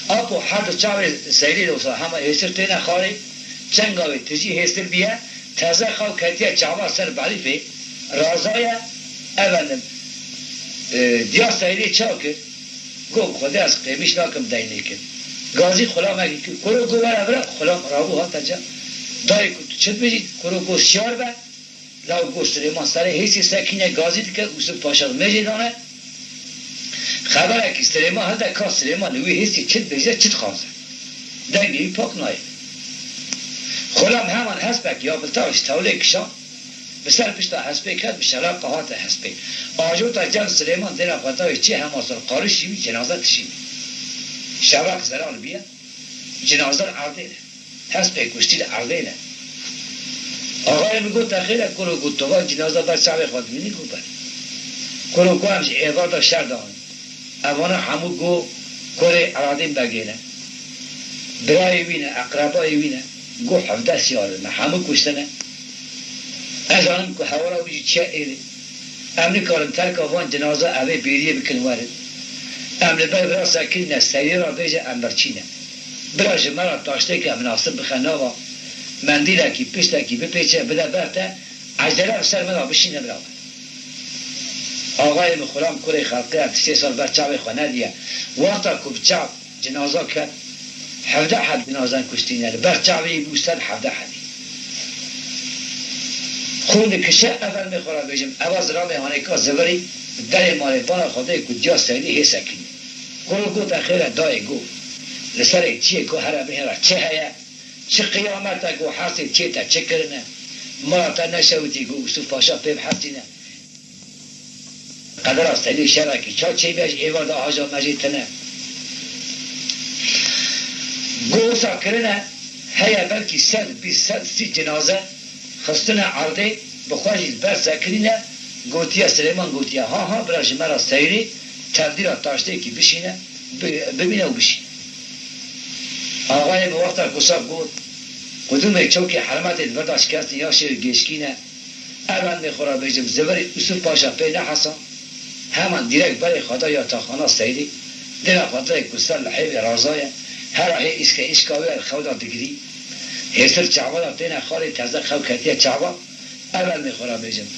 Apo her du çavê Seyrî de wisa hema hêstir têne xwarê. Çenga wê tijî hêstir biye. Teze xew ketiye çava ser belîfê. Razaye, efendim, e, diya Seyrî çaw kir. Got, Xwedê ez qêmîş nakim deynê kir. Gazî xulamekî kir. Kuro got, were bira, xulam rabû hate ca. Dayê ku tu çi dibêjî? Kuro got, şiyar be. Law got Silêman serê hêsê sekîne gazî dike, Ûsif Paşa mêjê dane. Xeberekî Silêman hilde ka Silêman li wî hêsê çi dibêje, çi dixwaze. Dengê wî pak nayê. Xulam heman hespek ya bi taş tewlê kişan, bi ser pişta hespê ket, bi şelaqa hate hespê. Ajota cem Silêman dêra xwe dayê çi hema ser qarişî wî cenaze tişî. Şevaq zelal biye, cenaze erdê ne. Hespê kuştî li erdê ne. Axayê min got, te xêr e, kuro got, tu van cînaza ber çavê xwe dibînî ku ber. Kuro got, em ji êvar de şer de anî. Evana hemû got, kurê Eladîn Begê ne. Birayê wî ne, eqrebayê wî ne. Got, hevdeh siyar in, me hemû kuştine. Ez zanim ku hewara wî jî çiye êrê. Em nikarin terka van cinaza evê bêriyê bikin werin. Em li ber vira sekirîne, serî re bêje em birçî ne. Bira ji me re taştêke minasib bixe nava, mendîlekî piştekî bipêçe bide ber te, ecele bi ser me de bişîne bira we. Axayê min xulam kurê xelqê ye, tu sê sal ber çavê xwe nediye. Wexta ku bi çav cinaza ket, hevdeh heb cinazen kuştîne, li ber çavê wî bû sed hevdeh hebî. Xûn dikişe, ev elmê xwe re bêjim, eva zilamê hanêka zivirî, bi derê malê bana xwe dê ku diya Seydî hê sekinî. Kuro gote, xêr e dayê, got, li serê çiyê ku here bihêra çi heye? Çi qiyamet e ku hersê çiyê te çi kirine? Mala te neşewitî ku Ûsûf Paşa pê bihesîne? Qedera Seydî şerekî ça çêbî ye ji êvar de aja me jê tune. Gosa kirine, heye belkî sed bîst, sed sî cinaze xistine erdê, bi xwe jî li ber sekinîne, gotiye, Silêman gotiye, ha ha, bira ji me re seyrî, tevdîra taştêkî bişîne, bi-, bibîne û bişîne. Axayê min wexta ku saf got, qudûmê çokê Helmetê di vir de şikestin ya şêr gêşkîne, ev elmê xwe re bêjim, zivirî Ûsûf Paşa pê nehesa, heman dîrek berê xwe da yataxana seyrî, dila xwe dirê ku ser li hêvê razaye, hera hê îske îşka wê li xew de digirî, hêsir çava de têne xalê teze xew ketiye çava, ev elmê xwe re bêjim,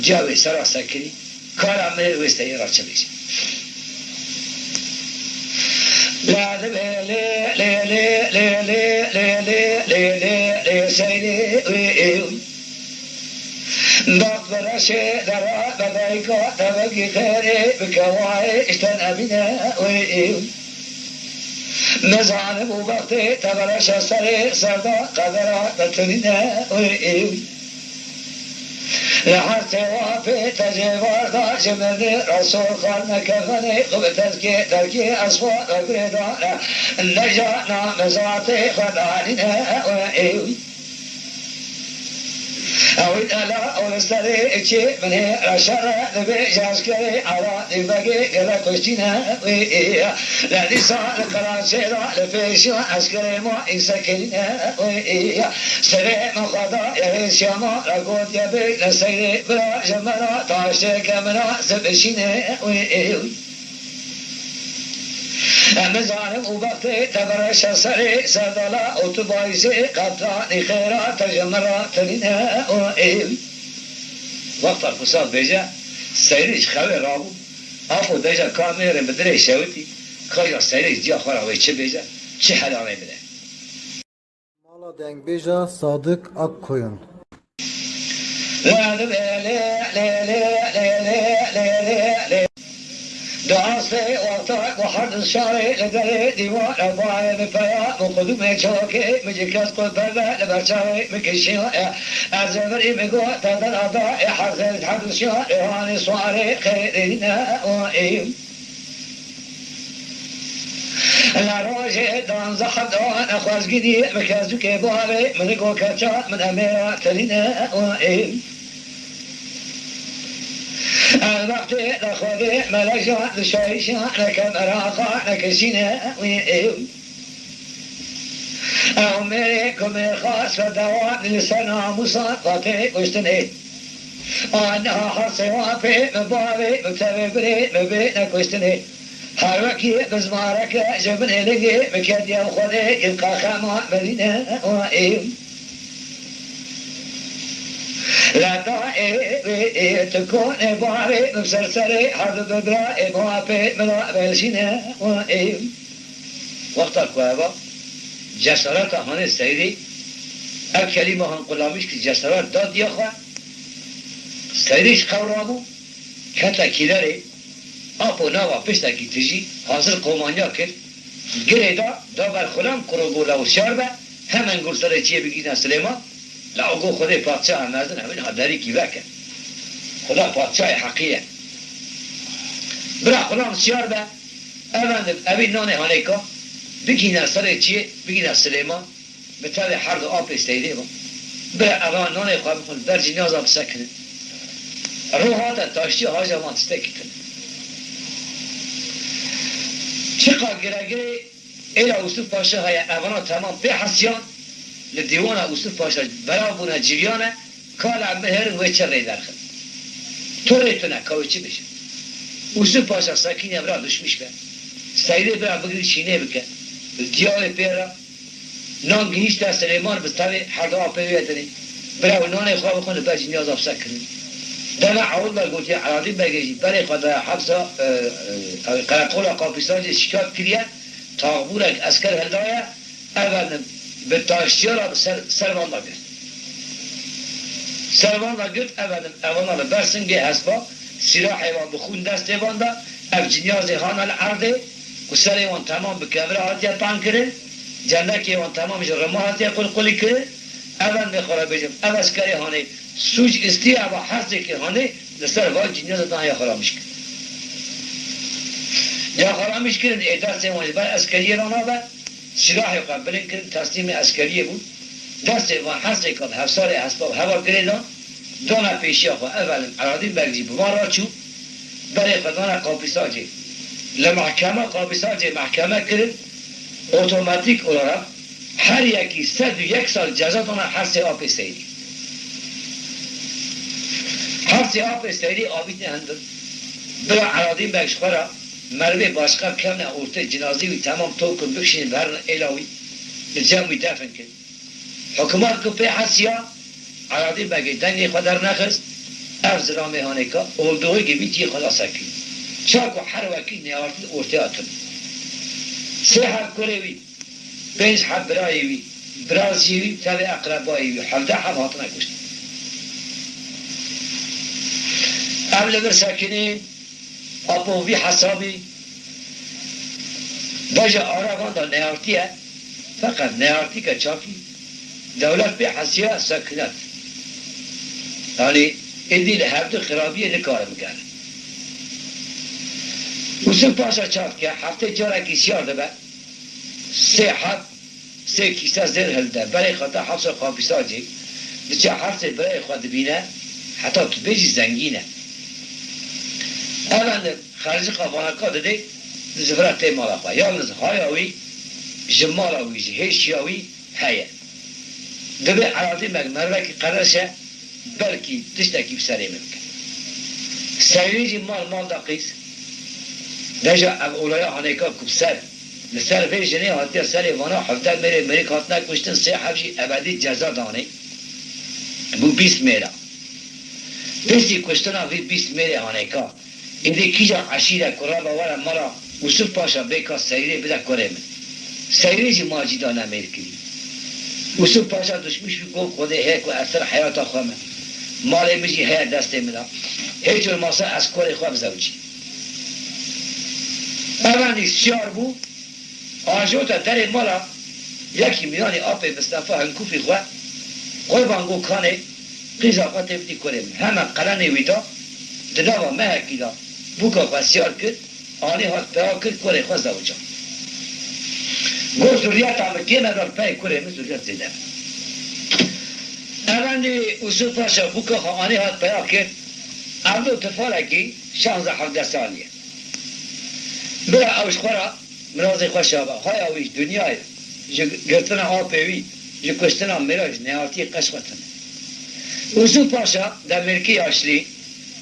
diya wê sera sekinî, kara min ê wê seyê re çi bêjim? La dibê lê, lê, lê, lê, lê, lê, lê, lê, lê, lê, lê, seyrê wê ê wî. Dad bi reşê dera be dayika te vekî xêrê bike wayê ji te nebîne wê ê wî. Nizanim û bextê te bi reşa serê ser da qedera te tinîne wê ê wî. Li her têwa pê te jê bar da ji mirinê re sor xal neke xenê xwe bi tezkê derkê esfa re girê dane. Neja namizatê xwe danîne wê ê wî. Ew ela û li serê çê min ê reşere dibê ji eskerê Ela dîvegê gele kuştîne wê ê. Lê dîsa li qerançê de li pêşiya eskerê ma îse kirîne wê ê. Serê min xwe da yê hêsiya ma re gotiye bê li seyrê bira ji me re taştêke minasib bişîne wê ê. Em nizanim û bextê te bi reşa serê serdala û tu bayîsê qetranî xêra te ji min re tinîne û ê. Wexta ku saf bêje, seyrî ji xewê rabû, apo deja ka mêrê bi dirê şewitî, ka ja seyrî ji diya xwe re wê çi bêje, çi helanê bide. Mala dengbêja Sadik Akkoyun. Di astê wexta ku her du şarê li derê dîwar e, bayê bi peya bi qudumê çokê, min ji kes qut berde li ber çavê min kişiya e. Ez ê virî min got, te der ada ê her zêr her du şarê hanê suarê xêrê ne o ê. Li rojê danzeh hebdane xwezgînî bi kezûkê bavê min go keça min emêra telîne û ê. Ev wextê li Xwedê meleja li şayîşa neke meraxa nekişîne û ê. Ew mêrê ku mêrxas ve dewa li ser namûsa xwe tê kuştinê. Aniha hesê wa pê min bavê min tevê birê min bê nekuştinê. Her wekî bizmareke ji binê lingê min ketiye Xwedê, yê qexema medîne wa ê. Leta ê wê ê tikonê bavê min ser serê her du bibra ê bavê min a belşîne wa ê. Wexta ku eva cesareta hanê Seyrî, ev kelîma han qulamîş kir, cesaret da diya xwe, Seyrî ji xew rabû, kete kîlerê, apo nava piştekî tijî, hazir qomaniya kir, girê da, da ber xulam, kuro go la hişyar be, hemen gur serê çiyê bigihîne Silêman, la go Xwedê padşaha mezin, ew ê niha derîkî veke. Xuda padşahê heqî ye. Bira xulam hişyar be, Ev em di evî nanê hanêka bigihîne serê çiyê, bigihîne Silêman, bi tevê her du apê Seyrê ve. Bira eva nanê xwe bixwin, ber cînaza bisekinin. Rû hate taştiya haja van tiştekî tune. Çiqa giregirê êla Ûsûf Paşa heye, evana temam pê hesiyan, li dîwana Ûsûf Paşa belav bûne, ciriyane, Kala min herin wê çi rê derxin? Tu rê tune, ka wê çi bêje? Ûsûf Paşa sekîne bira duşmîş be. Seyrê bira bigirî şînê bike. Li diya wê pê re Nan gihîşte Silêman bi tevê herdu apê wê dinê. Bira û nanê xwe bixwin li ber cinyaza bi ser kirin. Dema ewil ve gotiye Eladîn Begê jî berê xwe daye hepsa, e, e, qereqola Qapîsacê şikayet kiriye, taxbûrek esker hildaye, ev e bi taşçiyara bi ser, ser van de girt. Ser van de girt, ev e evana li ber singê hespa, sîlahê wan bi xûn destê van de, ev cinyazê hane li erdê, ku serê wan temam bi kevira hatiye tan kirin, cendekê wan temam ji rima hatiye qulqulî kirin. Ev endê xwe re bêjim, ev eskerê hanê sûc istî, eva hersêkê hanê li ser van cinyazê dan ya xwe re mişk. Ya xwe re mişkirin, ê destê wan ji ber eskeriyê re nabe, sîlahê xwe bilind kirin, teslîmê eskeriyê bûn. Destê van hersêka bi hevsarê hespa bi heva girê dan, dana pêşiya xwe. Evelin Eladîn Beg jî bi van re çû, berê xwe dana Qapîsacê. Li mehkema Qapîsacê mehkeme kirin, otomatîk olarak her yekî sed û yek sal ceza dana hersê apê Seyrî. Hersê apê Seyrî avîtine hundir. Bira Eladîn Beg ji xwe re merivê başqa kevne ortê, cinazî wî temam tokin bikişînin biherin êla wî, li cem wî defin kin. Hikûmet ku pê hesiya, Eladîn Begê dengê xwe dernexist, ev zilamê hanêka, oldoxê gimî cihê xwe da sekî. Ça ku her wekî neyartin ortê hatin. Sê heb kurê wî, pênc heb birayê wî, birazcî wî, tevê eqrebayê wî, hevdeh heb hatine kuştin. Ev li vir sekinî, Apo vî hesabî beja ara van da neyartî ye, feqet neyartîke çakî dewlet pê hesiya sekinet. Yanî êdî li hevdu xirabiyê nikarin bigerin. Usuf Paşa çav dike, heftê carekî siyar dibe, sê heb Sê kîse zêr hilde, berê xwe da hewsa Qapîsacê, diçe hersê birayê xwe dibîne, heta tu bêjî zengîn e. Ev endê xerciqa vanaka didê, di zivira tê mala xwe. Yalniz haya wî, ji mala wî, ji hêşiya wî heye. Divê Eladîn Beg merivekî qereş e, belkî tiştekî bi serê min bike. Seyrê jî mal mal da qîz. Deja ev olaya hanêka ku bi ser, li ser vê jinê hatiye serê vana hevdeh mêrê mêrik hatine kuştin, sê heb jî ebedî ceza danê. Bû bîst mêra. Piştî kuştina vî bîst mêrê hanêka, êdî kîjan eşîre ku rabe were mala Usuf Paşa bê ka Seyrê bide kurê min. Seyrê jî macî da nemêr kirî. Usuf Paşa duşmiş bû, got, Xwedê heye ku ez ser heyata xwe me. Malê min jî heye destê min de. Hêç olmasa ez kurê xwe bizewicî. Evendî siyar bû, ajote derê mala yekî mîyanî apê Mistefa Hinkûfî xwe, Qurban, got, kanê qîza xwe tê bidî kurê min. Hemen qelenê wî da, di nava mehekî de bûka xwe siyar kir, anî hat peya kir, kurê xwe zewica. Got, zurriyeta min kêm e, bel peyê kurê min zurriyet zêde be. Evendî Usuf Paşa bûka xwe anî hat peya kir, Evdo tifalekî şanzdeh hevdeh salî ye. Bira ew ji xwe re mirazê xwe şabe. Haya wî ji dinyayê, ji girtina apê wî, ji kuştina mêra, ji neyartiyê qeş xwe tune. Usuf Paşa demêrkî yaşlî,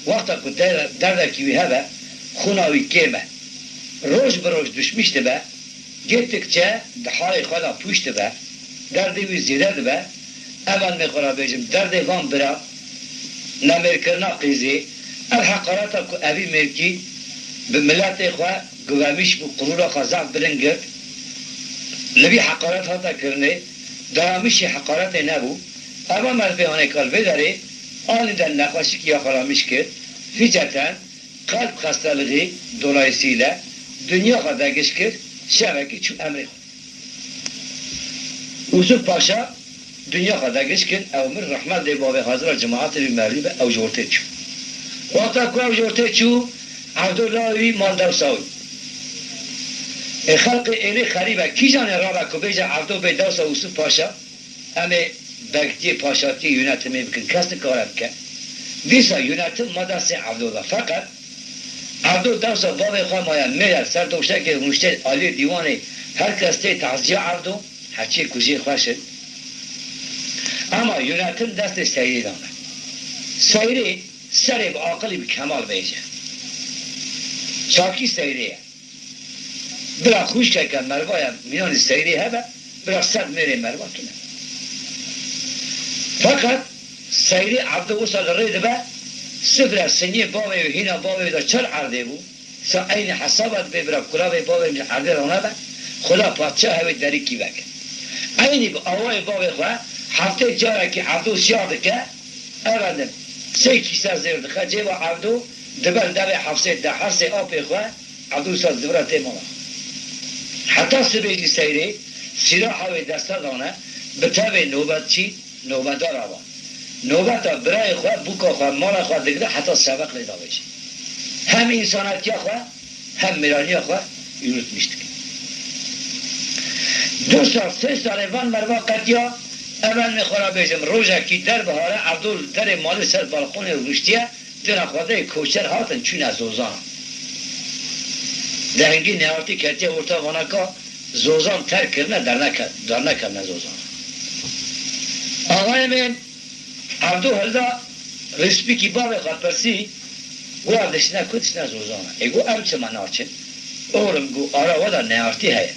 wexta ku der-, derdekî wî hebe, xûna wî kêm e. Roj bi roj duşmîş dibe, gittikçe di halê xwe de pûç dibe, derdê wî zêde dibe. Ev endê xwe re bêjim, derdê van bira nemêrkirina qîzê, ev heqareta ku evî mêrkî bi miletê xwe guvemiş bû, qurûra xwe zaf bilind girt, li vî heqaret hate kirinê, dayamişî heqaretê nebû. Eva merivê hanêka li vê derê aniden nexweşikî ya xwe re mişk kir, fîceten qelb xestelixî dolayîsîle dinya xwe degiş kir, şevekî çû emrê xwe. Usuf Paşa dinya xwe degiş kir, ew mir, rehmet lê bavê hazira cemaetê wî mevlî be, ew ji ortê çû. Wexta ku ew ji ortê çû, Evdo lawê wî mal dewsa wî. Ê xelqê êlê xerîb e, kîjan ê rabe ku bêje Evdo bê dewsa Usuf Paşa? Em ê begtiyê paşatiyê yönetimê bikin. Kes nikare bike. Dîsa yönetim ma destê Evdo de. Feqet Evdo dewsa bavê xwe maye mêr e, ser doşekê rûniştê aliyê dîwanê, her kes tê taziya Evdo, heçiyê ku jê xweş in. Ama yönetim destê Seyrê de ne. Seyrê serê bi aqilî bi kemal bêje. Çakî Seyrê ye. Bira xwişkeke merivaya mîyanî Seyrê hebe, Bira sed mêrê merva tune. Feqet Seyrê Evdo wisa li rê dibe, sifre siniyê bavê wî hîna bavê wî de çar erdê bû. Sa eynî hesaba dibê bira kulavê bavê min erdê rane be, Xuda padşahê wê derîkî veke. Eynî bi awayê bavê xwe heftê carekî Evdo siya dike, efendim, sê kîse zêr dixe cêva Evdo, dibe li devê hefsê de hersê apê xwe, Evdo wisa zivira tê mala xwe. Heta sibê jî Seyrê sîlaha wê desta dane, bi tevê nobetçî, nobedar ava. Nobeta birayê xwe, bûka xwe, mala xwe digre heta sebeq lê davêje. Hem însanetiya xwe, hem mêraniya xwe yurtmîş dike. Du sal, sê salê van merva qetiya, evelmê xwe ra bêjim, rojekî der bihare, Evdo li derê malê ser balkonê rûniştiye, têna xwedeyê koçer hatin çûne Zozana. Dehingî nehartî ketiye orta vana ka, Zozan terk kirine, derneke-, dernekevne Zozana. Axayê min Evdo hilda, rîspîkî bavê xwe pirsî, got, "Ev dişine ku?" "Dişine Zozana." "Ê," got, "em çima naçin?" "Oxlim," got, "ara we de neartî heye."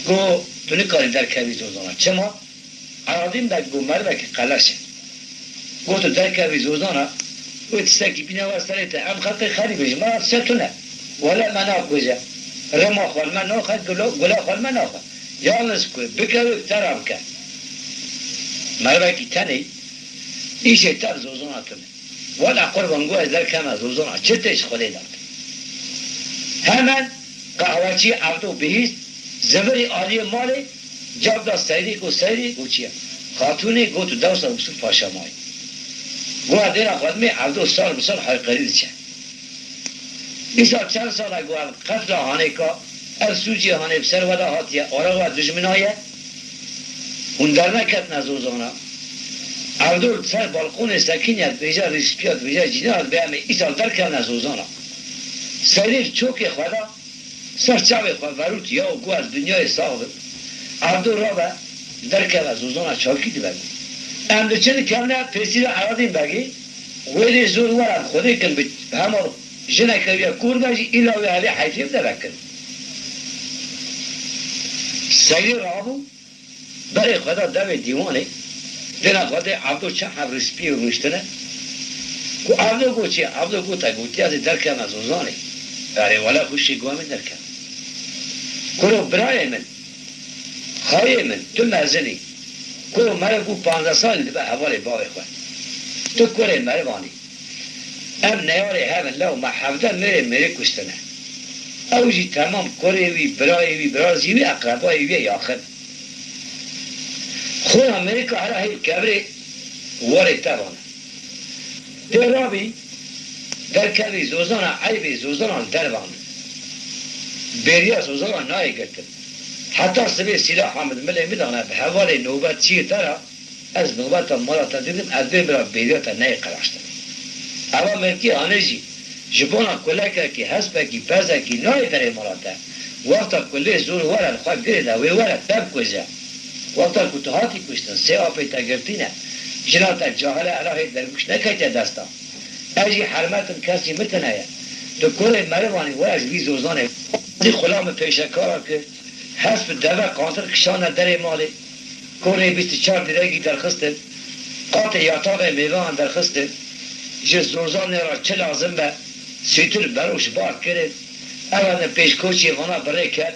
Got, "Tu nikarî derkevî Zozana." "Çima?" "Eradîn de," got, "merivekî qeleş e." Got, "Tu derkevî Zozana, wê tiştekî bîne we serê te. Em xelqê xerîb in, ji me re tiştek tune. Wele me nakuje. Rima xwe li me naxe, gula, gula xwe li me naxe. Yalniz ku bikeve, bi te re bike. Merivekî tenê, îşê te bi Zozana tune." "Wele qurban," got, "ez derkevme Zozana, çi tê ji Xwedê de." Hemen qehweçî Evdo bihîst, zivirî aliyê malê, cab da Seyrî, got, "Seyrî," got, "Çi ye?" "Xatûnê," got, "Tu dewsa Yusuf Paşa mayî." Got, "Dêra Xwedimê." Evdo sar bi sar hayqirî diçe. Îsal çend sal e ku ev qefla hanê ka, ev sûcê hanê bi ser we de hatiye, ara we dijmina ye, hûn derneketine Zozana. Evdo li ser balkonê sekiniye, dibêje, "Rîspîya," dibêje, "Cînera, dibê em ê îsal derkevine Zozana." Seyrê li çokê xwe de ser çavê xwe verût, "Ya ku ez dinyayê sax bim." Evdo rabe, derkeve Zozana, çavkî dibe. Em diçin kevne pêsîra Eradîn Begê, "Wê lê zor were, em Xwedê kin bi hema jineke wî ye kor be jî, îla wê hevê heyfê bide vekin." Seyrê rabû, berê xwe da devê dîwanê, dêna xwe dê Evdo çend heb rîspî rûniştine. Ku Evdo got, "Çi ye?" Evdo got, "Te gotiye ez ê derkevme Zozanê." "Erê wele xwişkê, got em ê derkevin." "Kuro birayê min, xayê min, tu mezin î." "Kuro meriv bû panzdeh salî dibe hevalê bavê xwe. Tu kurê merivan î. Em neyarê hev in, lew me hevdeh mêrê mêrê kuştine. Ew jî temam kurê wî, birayê wî, birazî wî, eqrebayê wî ye yaxin. Xwîna mêrika hera hê kevirê warê te vane. Tê rabî, derkevî Zozana, eybê Zozana li dervan. Bêriya Zozana nayê girtin. Heta sibê sîlaha min milê min dane bi hevalê nobetçiyê te re, ez nobeta mala te didim, ez bêm ra bêriya te neyê qeraştinê. Eva mêrkî hanê jî, ji bona kulekekî, hespekî, pezekî nayê derê mala te. Wexta ku lê zor were li xwe girê de, wê were te bikuje. Wexta ku tu hatî kuştin, sê apê te girtîne. Jina te cahil e, hela hê dergûş neketiye desta. Ez jî hermetim, kesî min tune ye. Tu kurê merivanî were ji vî Zozanê. Zî xula min pêşekara kir. Hesp deve qantir kişane derê malê. Kurê bîst û çar dîregî derxistin. Qatê yatavê mêvan derxistin. Ji Zozanê re çi lazim be, sîtir beroş bar kirin. Ev ne pêşkoçê vana bi rê ket.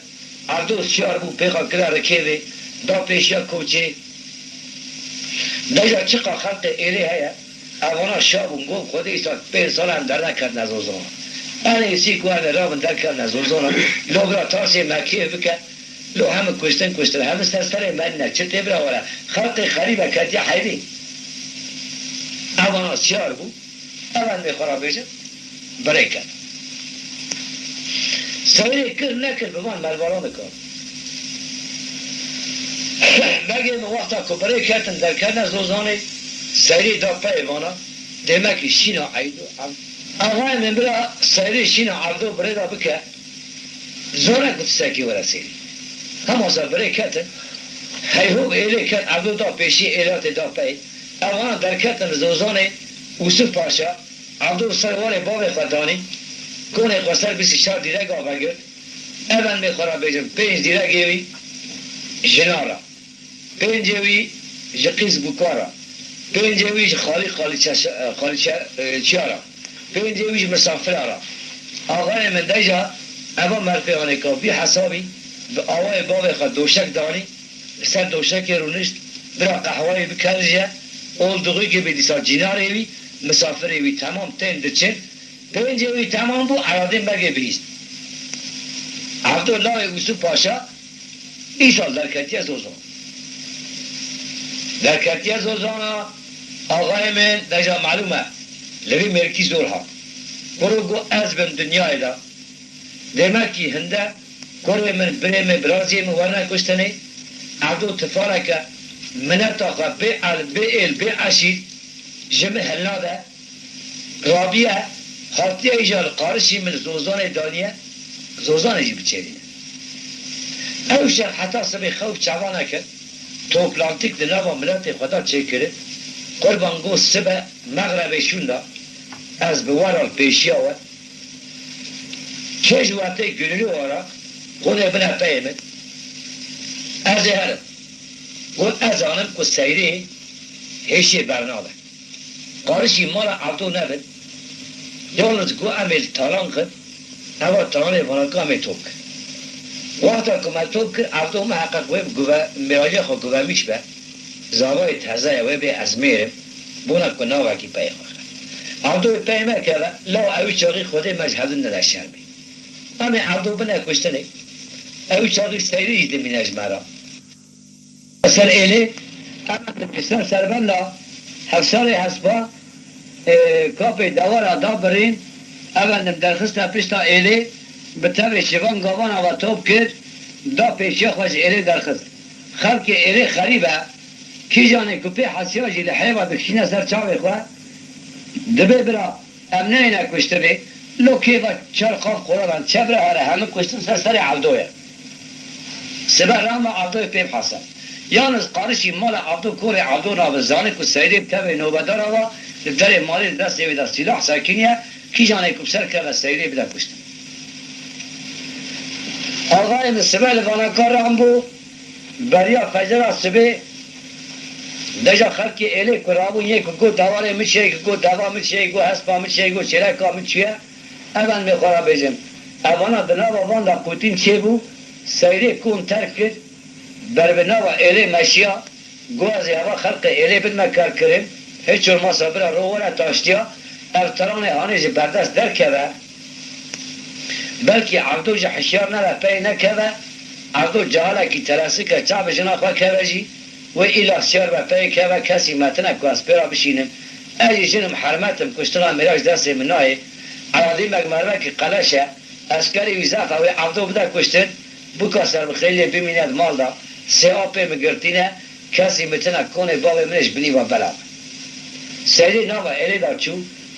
Evdo siyar bû, pêxa kira rikêvê, da pêşiya koçê. Deja çiqa xelqê êlê heye, evana şa bûn, got, "Xwedê îsal pênc sal em derneketine Zozana. Enê sî ku em ê rabin derkevine Zozana, lo bira tarsê me kêf bike, lo hemi kuştin kuştin, hemi ser serê me nîne, çi tê bira were, xelqê xerîbe ketiye heyrî." Evana siyar bû. Ev em ê xwe ra bêjin, birê ket. Seyrê kir nekir bi van mervaran dikar. Begê min wexta ku birê ketin derkevine Zozanê, Seyrê da peyê vana, dêmekî şîna Eydo Evdo. Axayê min bira Seyrê şîna Evdo birê da bike, zor e ku tiştekî were sêrî. Hema ser birê ketin, heyhov êlê ket, Evdo da pêşî êlatê da pey. Ev vana derketin li Zozanê, Ûsif Paşa, Evdo ser warê bavê xwe danî, konê xwe ser bîst û çar dîrega vegirt, ev em ê xwe re bêjin, pênc dîregê wî, jinan re. Pêncê wî ji qîz bûka re. Pêncê wî ji xalî xalîçe-, xalîçe-, e, çiya re. Pêncê wî ji misafira re. Axayê min deja eva merfê anêka vî hesabî bi awayê bavê xwe doşek danî, li ser doşekê rûnişt, bira qehwayê bikerije, olduxîkê bê dîsa cînarê wî, misafirê wî temam tên diçin, pêncê wî temam bû, eradê mergê bihîst. Evdo lawê Ûsû Paşa îsal derketiye Zozan. Derketiye Zozana, axayê min deja melûm e, li vî mêrkî zor hat. Kuro got ez bim dinyayê de, demekî hinde kurê min, birê min, biraziyê min werne kuştinê, Evdo tifareke mineta xwe bê el, bê êl, bê eşîr ji min hilnade. Rabiye hatiye îcar qarişî min Zozanê daniye, Zozanê jî biçêrîne. Ew şev heta sibê xew çava nekir, toplantîk di nava miletê xwe de çêkirin. Qurban got sibe mexrebê şûnda ez bi we re li pêşiya we. Kê ji we tê gulîlû ara, xûnê bine peyê min. Ez ê herim. Got ez zanim ku seyrê hêşiyê bernabe. Qarişî mala Evdo nebin. Yalnız got em ê li talan xin, eva talanê vanaka em ê top kir. Wexta ku me top kir, Evdo miheqeq wê bi guve-, mêraliya xwe guvemîş be. Zavayê teze ye, wê bê ez mêr im, bona ku navekî peyê xwe xe. Evdo peyê me keve, law ewî çaxî Xwedê me ji hevdû nede şer bê. Em ê Evdo bine kuştinê. Ewî çaxî seyrê jî dimîne ji me re. Ser êlê, em dibîstin serbenda, hevsarê hespa, e, kapê dewara da birîn, efendim derxiste pişta êlê, bi tevê şivan gavana ve top kir, da pêşiya xwe ji êlê derxist. Xelkê êlê xerîb e, kîjanê ku pê hesiya jî li hêva dikişîne ser çavê xwe, dibê bira, em neyne kuştinê, lo kêfa çar qav xwe re ben, çevre here, hemî kuştin ser serê Evdo ye. Sibe rama Evdoyê pê bihese. Yalnız qarişî mala Evdo, korê Evdo nabe, zanî ku Seyrê bi tevê nobedara ve, li derê malê di destê wê de sîlah sekiniye, kîjanê ku bi ser keve Seyrê bide kuştin. Axayê min sibe li vana karan bû, beriya fecera sibê, deja xelkê êlê ku rabûn, yê ku got dewarê min çê, ku got deva min çê, got hespa min çê, got çêleka min çûye, ev em ê xwe re bêjin. Evana di nava van de qûtîn çêbû, Seyrê kon terk kir, ber bi nava êlê meşiya, got ez ê heva xelqê êlê bidime karkirin, hiç olmazsa bira ro were taştiya, ev tiranê hanê ji berdest derkeve. Belkî Evdo jî hişyar nebe pey nekeve, Evdo cahalekî telesik e, çavê jina xwe keve jî, wê îla şiyar be pey keve, kesî me tine ku ez pê re bişînim. Ez jî jin im, hermet im, kuştina mêra ji destê min nayê. Eradîmek mervekî qeleş e, eskerî wî zef e, wê Evdo bide kuştin, bûka serbixêliyê bimîne di mal de. Sê apê min girtîne, kesî min tine, konê bavê min ê ji binî ve belav. Seyrê nava êlê de çû,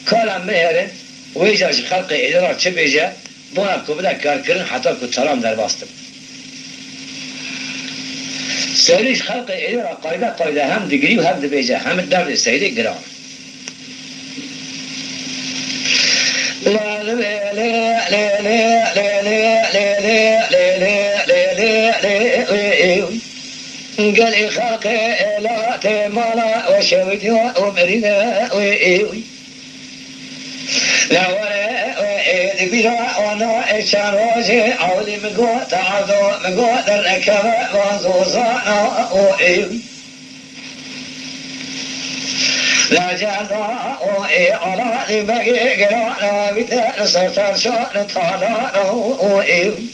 kala min herin, wê ca ji xelqê êlê re çi bêje, bona ku bide karkirin heta ku talan derbas dibe. Seyrê ji xelqê êlê re qayde qayde hem digirî û hem dibêje, hem derdê Seyrê giran. Gelê xelqê êla tê mala we şewitiya û mirîne wê ê wî. La were wê ê di bîra wana ê çend rojê ewlî min got, Evdo min got, dernekeve van zozana û ê wî. La cerda û ê ala li begê girana wî te li ser terşa li talana û ê wî.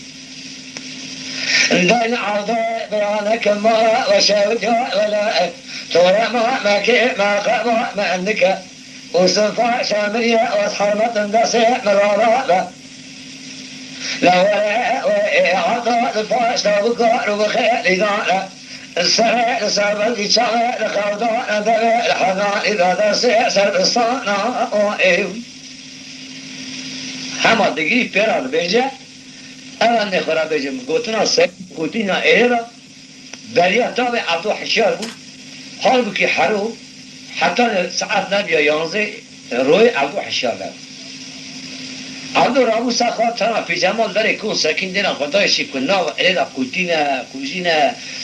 Deyn Evdo biranek mala we şewitiya wele, tore ma mekê me qema me endike. Û sifa şemiriye û hermetin destê min rava be. La were wê ê Evdo li paş de bikar û bixêlî dane. Serê li ser belkî çaxê li xew dane devê li henanî de destê serbistana û ê wî. Hema digirî pê re dibêje, ev endê xwe re bêjim, gotina Seyîd, gotina êrê re, beriya tavê Evdo hişyar bû. Halbûkî hero heta saet nebiya yanzê royê Evdo hişyar nebû. Evdo rabû ser xwe tena pîjemal berê kon sekîn dêna xwe dayê şî ku nav erê de qûtîne, qûjîne,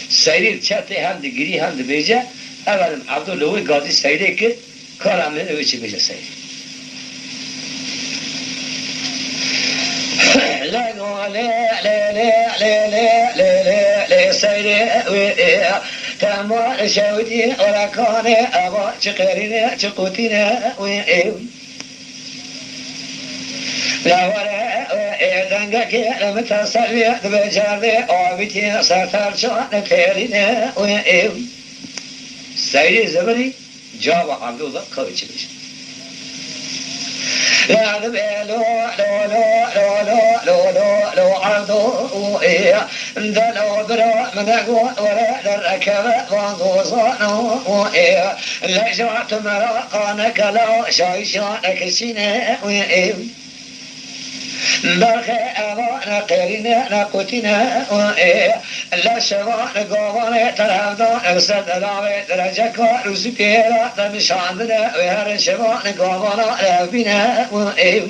seyrî çetê hem digirî hem dibêje, ev elim Evdo li wê gadî seyrê kir, kara min wê çi bêje seyrê. Lego lê, lê, lê, lê, lê, lê, lê, lê, seyrê wê ê. Tema şewitî orakanê eva çi qerîne, çi qûtîne wê ê. Lawere wê ê dengekê li min teselî dibe cerdê avîtî ser terçan têrîne wê ê. Seyrê zivirî cava Evdo da ka wê çi bêje. La dibe lo, lo, lo, Evdo ê. Delo bira min ego were derrekeve van dozan ê. Leja tu mera qaneke la şayşa nekişîne ê. Berxê eva ne qêrîne ne qutîne ê. Leşeva ne gavanê terhevdan ser delavê dereceka rûsî pêra te nişandine wê her şeva ne gavana revbîne ê.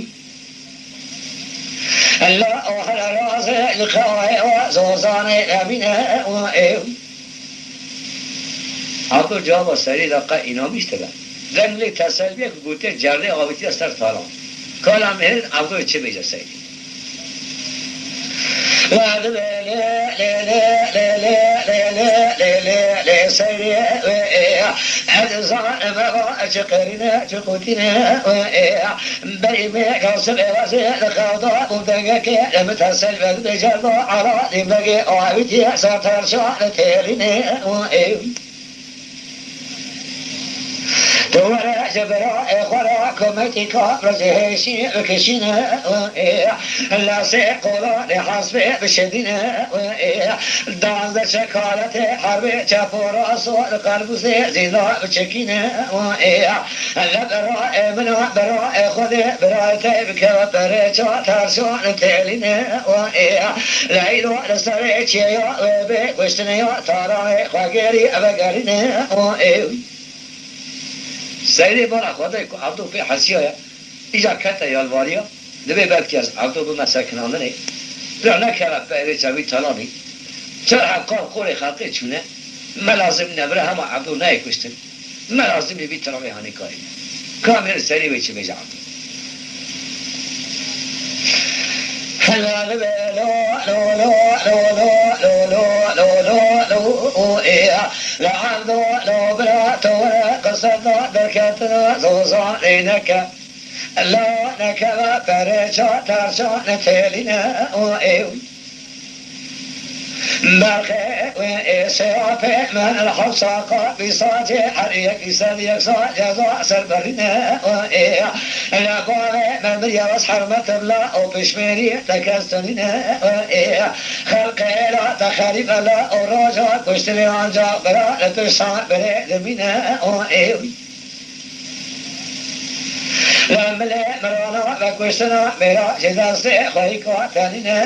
La o her razê li qewayê wa zozanê revbîne ê. Evdo cava serî de qe înamiş dibe. Deng lê teselbiyek gote cerdê avêtiye ser talan. Kala min Evdoyê çi bêje seyrê. La lê lê lê lê lê lê lê lê lê lê lê seyrê wê ê. Ez zanim eva çi qerîne çi qutîne wê ê. Berî me kasib eva zê li qewda bû dengekê li min teselbiyek dibêje da ala dîmbegê avêtiye ser terşa li têrîne wê ê. Tu were ji birayê xwe re kometîka rojê hêşî bikişîne ê. Lasê qolanê hesbê bişedîne ê. Danze şekaletê herbê çep û raso li qelbûzê zîna biçekîne ê. Le birayê min a birayê Xwedê birayê te bikeve perê ça tersan têlîne ê. Leylo li serê çêya wê bê kuştinê ya taranê xwe gêrî vegerîne ê. Seyrê bala Xwedê ku Evdo pê hesiya ye, îcar kete yalvariya, dibê belkî ez Evdo bime sekinandinê. Bira nekeve perê çavî talanî. Çar hebqan qorê xelqê çûne. Me lazim nîne bira hema Evdo neyê kuştin. Me lazim ê vî tiravê hanê karê. Ka mêr serê wê çi bêje Evdo. Hela dibe lo, lo, lo, lo, lo, lo, lo, lo, lo, lo, o, ê. La Evdo, lo, bira, to, re, qiseta, derketina, zozan, ê, neke. La nekeve perê ça, terşa, netêlîne, o, ê. Berxê wê ê seyapê min li hewsa qapî sacê her yekî ser yek sal ceza ser berîne ê. Li bavê me miriye wes hermet bila û pişmêrî te kes tunîne ê. Xelqê la te xerîbe la û roja kuştinê anca bira li pişta birê dimîne ê. La milê mirana vekuştina mêra ji destê xweyîka tenîne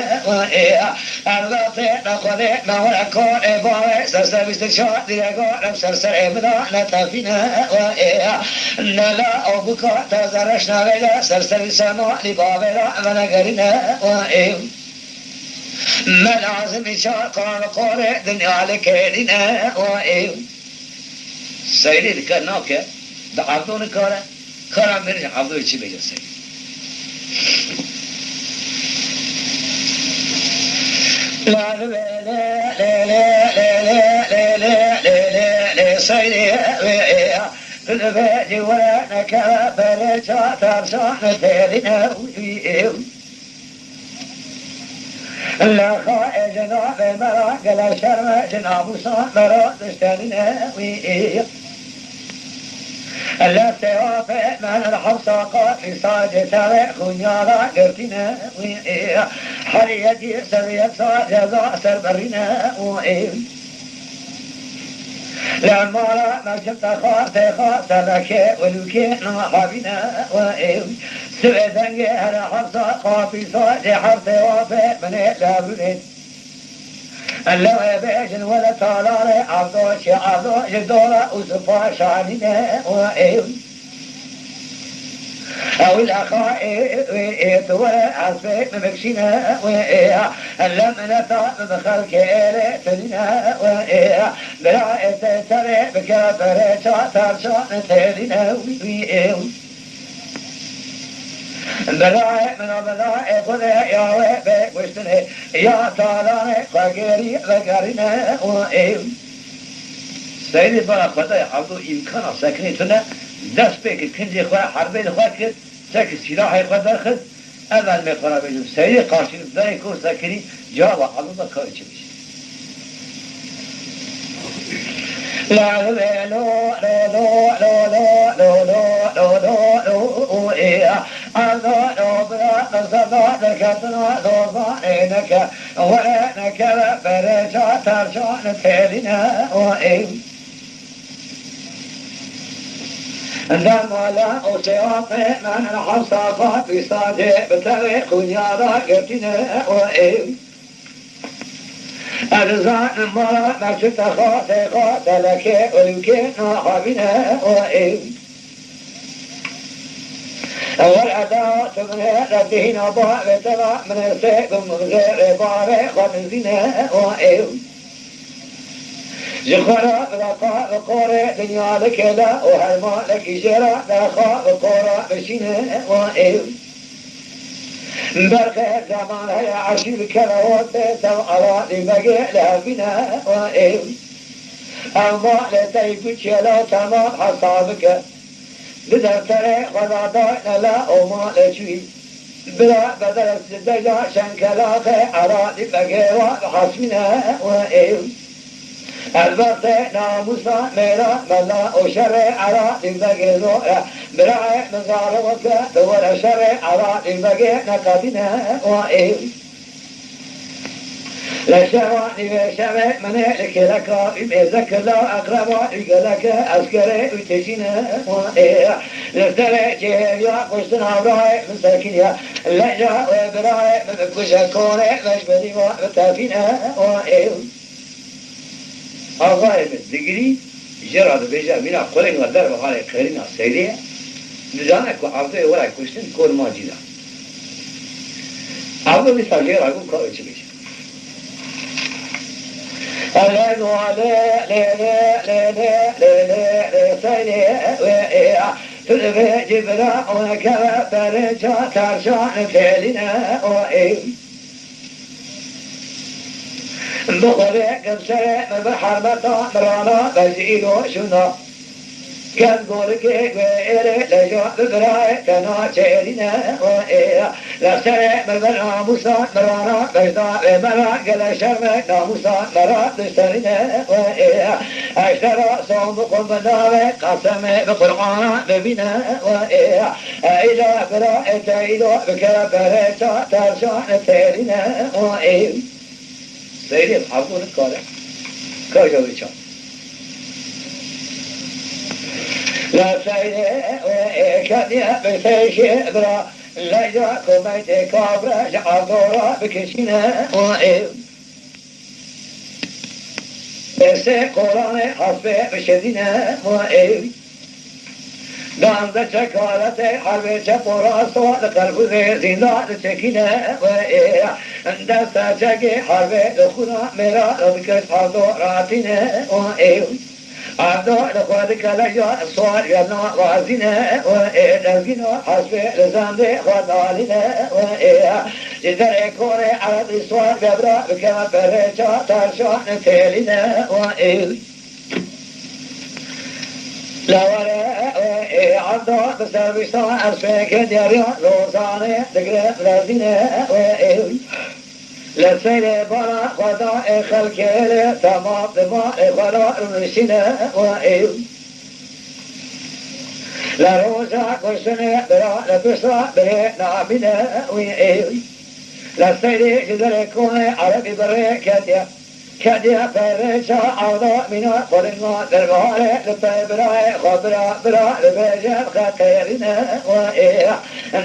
ê. Erbetê me Xwedê me were kor ê bavê ser ser bîst û çar dîrega rem ser ser ê min a netefîne ê. Nela û bika te zerreş navêle ser serî sema lî bavê ra venegerîne ê. Me lazimî çar qan qorê dinya li kêlîne ê. Seyrê dike nake, di Evdo nikare, kara mêr ji Evdoyê çi bêje seyrê. La li vê lê, lê, lê, lê, lê, lê, lê, lê, lê, lê, lê, seyrê wê ê. Li vê cî were neke berê ça tavşan têrîne wî ê. Lexa ê cenabê me ra gele şerm e, ji namûsa me ra diştenîne wî ê. Lestê apê me li hewsa qat îsa cê tevê xunya ra girtîne wî ê. Her yekî ser yek sal ceza ser birîne wî ê. Li mala me çim te xar tê xar, selekê wilûkê nahevîne wî ê. Sivê dengê here hevsa, xapîsa, lê heftê wafê min ê levrûnê. Lewê bêjin wele talanê, Evdo çi Evdo ji dola û sipa şanîne û ê. Ew lexa ê wê ê tu were ez pê min bikşîne wê ê. Lem neta min bi xelkê êlê tu nîne wê ê. Bira ê te serê bike berê ça terşan têlîne wî ê. Birayê min a birayê xwe de ya wê bê kuştinê ya talanê xwe gêrî vegerîne wê ê. Seydê bala Xwedayê Evdo îmkana sekinê tune dest pê kir, kincê xwe herbê li xwe kir, çekî sîlahê xwe derxist, ev elmê xwe re bêjim. Seydê qarşî li dayê ku sekinî cewaba Evdo da ka çi bêje. La lo lo lo lo lo lo lo lo lo lo lo lo e. Evdo lo bira qisada deketina dozanê neke. Were nekeve berê ça terşan têlîne o ê. Demala û seyafê min hewsa xwe bîsta cê bi tevê xunya da girtîne o ê. Ez zanim mala me çi te xasê xwe telekê û lûkê naxebîne o ê. Wer eda tu min ê re dihîna bavê te ve min ê sê gum zêrê bavê xwe dizîne o ê. Ji xwe re bi deqa bi qorê dinya dikêle û her malekî jê re derxa bi qora bişîne o ê. Berxê zeman heye eşî bikeve ortê tev ala dîvegê li hevîne o ê. Ew malê tey ku çêla temam hesa bike. Di defterê xwe de dayne la û malê çûyî. Bira bedel ez li beja şenkelaxê eradî begêra bi hesmîne we ê. Elbetê namûsa mêra mela û şerê eradî begê zor e. Birayê min zare weke bi were şerê eradî begê neqedîne we ê. Leşeva nîvê şevê min ê li kêleka wî mêze kila eqreba wî geleke eskerê wî tejîne wan ê. Li serê cihêriya kuştina birayê min sekiniye. Leja wê birayê min bikuje konê me ji berî wan bitefîne wan ê. Avayê min digirî jê re dibêje, mîna qulên we derve halê qêrîna seyrê ye. Dizane ku Evdoyê were kuştin kor ma cî da. Evdo dîsa jê re got ka wê çi bêje. Lê lê lê lê lê lê lê lê lê seyrê wê ê. Tu divê cibira û nekeve berê ça terşan têlîne o ê. Bi xwedê gel serê min bi herbeta mirana be ji îro şûna. Gel golikê guê êrê leja bi birayê te naçêrîne we ê. Li serê min bi namûsa mirana bejda wê me ra gele şerme namûsa me ra dişterîne we ê. Eştera son bixwim bi navê Qasemê bi Qur'ana bibîne we ê. Eyda bira ete îdo bikere berê ça terşan têrîne o ê. Seyrê Evdo nikare. Ka ja wê ça. La seyrê wê ê kediye bi pêşê bira. Leyla komeytê kavre ji Evdo ra bikişîne o ê. Ê sê qoranê hespê bişedîne we ê. Danze çekaletê herbê çep û rasto li qelbûzê zînda diçekîne we ê. Desta çekê herbê li xûna mêra li dikes Evdo ratîne we ê. Evdo li xwe dike leja swar ya navazîne we ê. Dezgîna hespê li zendê xwe dalîne we ê. Ji derê korê erebî swar bebra bikeve berê ça terşan têlîne we ê. Lewere we ê Evdo bi servîsa ez pêke diyariya rozanê digre lezîne we ê. Li seyrê bala xwe da ê xelkê lê temam li malê xwe da rûniştîne we ê. Li roja kuştinê bira li pişta birê namîne wî ê. Li seyrê ji derê konê erebî birê ketiye. Kediye perê ça Evdo mîna qulên wan derbiharê li pey birayê xwe bira bira dibêje xetêrîne we ê.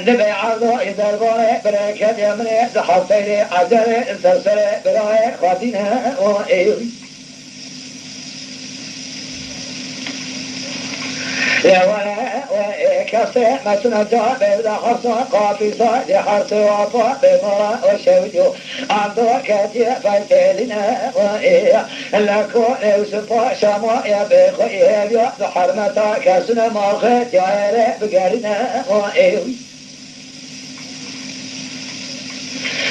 Dibê Evdo ji derbarê birê kediye min ê di hefteyê ecelê ser serê birayê xwe dîne we ê. Lê were we ê Kesê me tune ca bê de hersa qapîsa, lê hersê wapa bê mala û şewî yo. Ando ketiye feytêline û ê. Leko ê û sipa şama ye bê xwe ê hêviya bi hermeta kesine malxê tiyayê rê bigerîne û ê.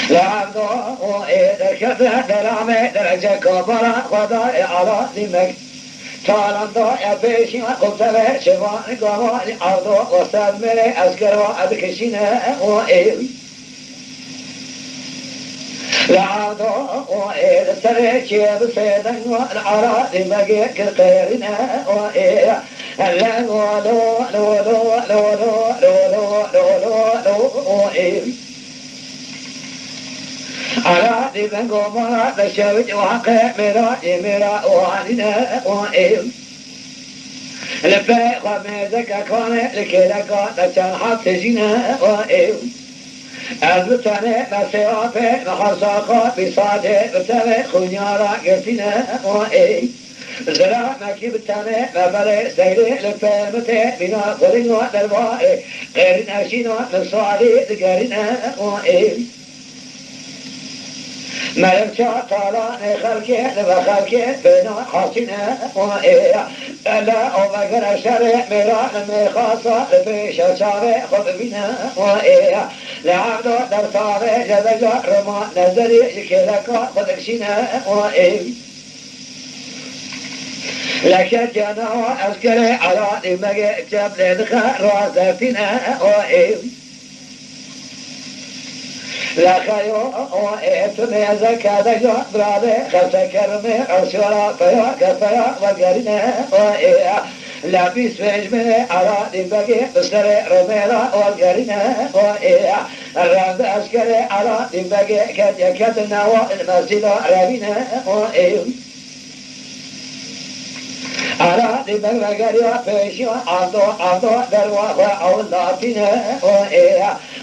Li evda û ê derkete deramê derece kabara xweda ê ala dîmek. Talanda ya pêşiya xwe teve şevan gavan ardo û sedmê esker wa dikişîne û ê. Li evda û ê li serê çê bi sêdeng wa li ara dîmegê kir qêrîne û ê. Lego lo lo lo lo lo lo lo lo lo lo lo ê. Ara dî vengo mara de şewit û haqe mêra ê mêra û hanîne û ê. Li pey xwe mêzeke kanê li kêleka de çend hat tejîne û ê. Ez bi tenê me sêwa pê me hersa xwe bî sadê bi tevê xunyara girtîne û ê. Zira mekî bi tenê me belê seyrê li pê min tê bîna xwedîna derbarê qêrîne şîna min salî digerîne û ê. Meriv ça talanê xelkê li ve xelkê bêna hasîne û ê. Ele o vegere şerê mêra li mêxasa li pêşa çavê xwe bibîne û ê. Li evda dertavê leveca rima nezerî ji kêleka xwe dikşîne û ê. Leke cena eskerê Ela dîmegê çep lê dixe rast dertîne û ê. Lexeyo û ê tu mêze kede ya biralê xefte kermê ersiyara peya ke peya vegerîne û ê. Lebîs pêncmê Ela dîmegê bi serê remêra vegerîne û ê. Revde eskerê Ela dîmegê kediye kedin newa il mesîla revîne û ê. Ara dîmek vegeriya pêşiya ando ando derwa xwe ew latîne û ê.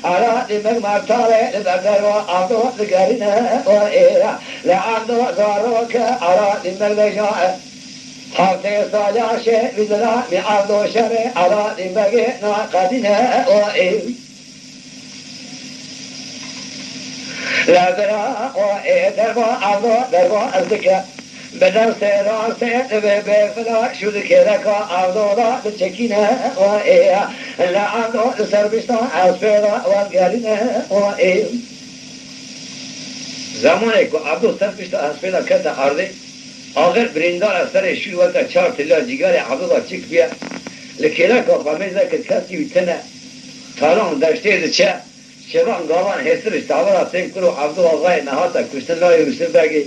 Ara dîmek mertalê li ber derwa ando digerîne û ê. Li ando zaroke ara dîmek veja heftê saliya şê vîzira mi ando şerê ara dîmegê naqedîne û ê. Li vira û ê derva evda derva ez dike. Bi destê rastê divê bê fila şû di kêleka evdo da diçekîne û ê. Li evdo di ser bişta ez pê da welgerîne û ê. Zemanê ku evdo ser bişta ez pê da kete erdê, axir birîndar ez serê şû weke çar tiliya cîgarê evdo da çik bûye. Li kêleka xwe mêze kir kesî wî tine. Talan deştê diçe. Şevan gavan hêsir ji tavera tên kuro Evdo Axayê nehate kuştin layê Yûsif Begê.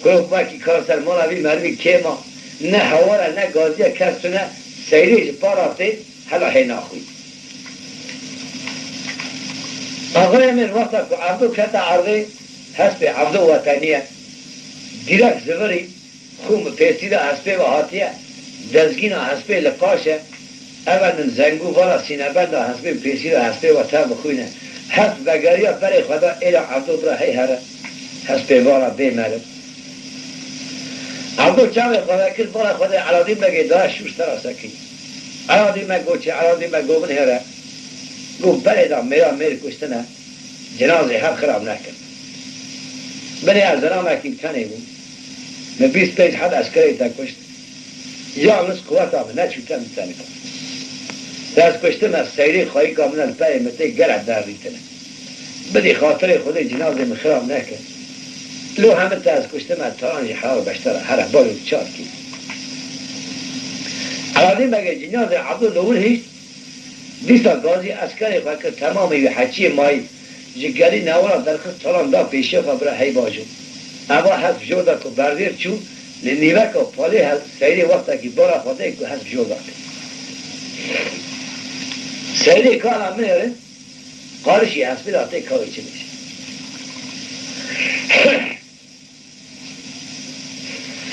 Kuro wekî kar ser mala vî merivî kêm a. Ne hewar e, ne gazî ye, kes tune, seyrê ji para tê, hela hê naxwî. Axayê min wexta ku Evdo kete erdê, hespê Evdo wetenî ye. Dîrek zivirî, Xûn bi pêsîra hespê ve hatiye, dezgîna hespê li paş e, ev e nin zengû vala sînebenda hespê bi pêsîra hespê ve tev bixwîne. Hesp vegeriya berê xwe da êla Evdo bira hey here, hespê vala bê meriv. Evdo çavê xwe vekir vala xwe de Eladîn Begê daye şûr sera sekî. Eladîn Beg got çi? Eladîn Beg got min here. Got berê da mêra mêr kuştine. Cinazê hev xirab nekir. Binê ez zilamekî tenê bûm. Min bîst pênc heb eskerê te kuşt. Yalniz quweta min neçû te min te nikir. Ez kuştim ez seyrê xweyîka min li perê min tê gelek derdîtine. Bidî xatirê Xwedê cinazê min xirab nekir. Lo hemin te ez kuştim ez talan jî helal beştera here balo çar kî. Eladî Begê cinazê Evdo li wir hişt. Dîsa gazî eskerê xwe kir temamê wî heçiyê mayî ji gelî newara derxist talan da pêşiya xwe bira hey bajo. Eva hesp jor da ku berdêr çû, li nîveka palê hev seyrê wextekî bara xwe dayê ku hesp jor da tê. Seyrê kala min ê rind qarişî hespê da tê kawê çi bêje.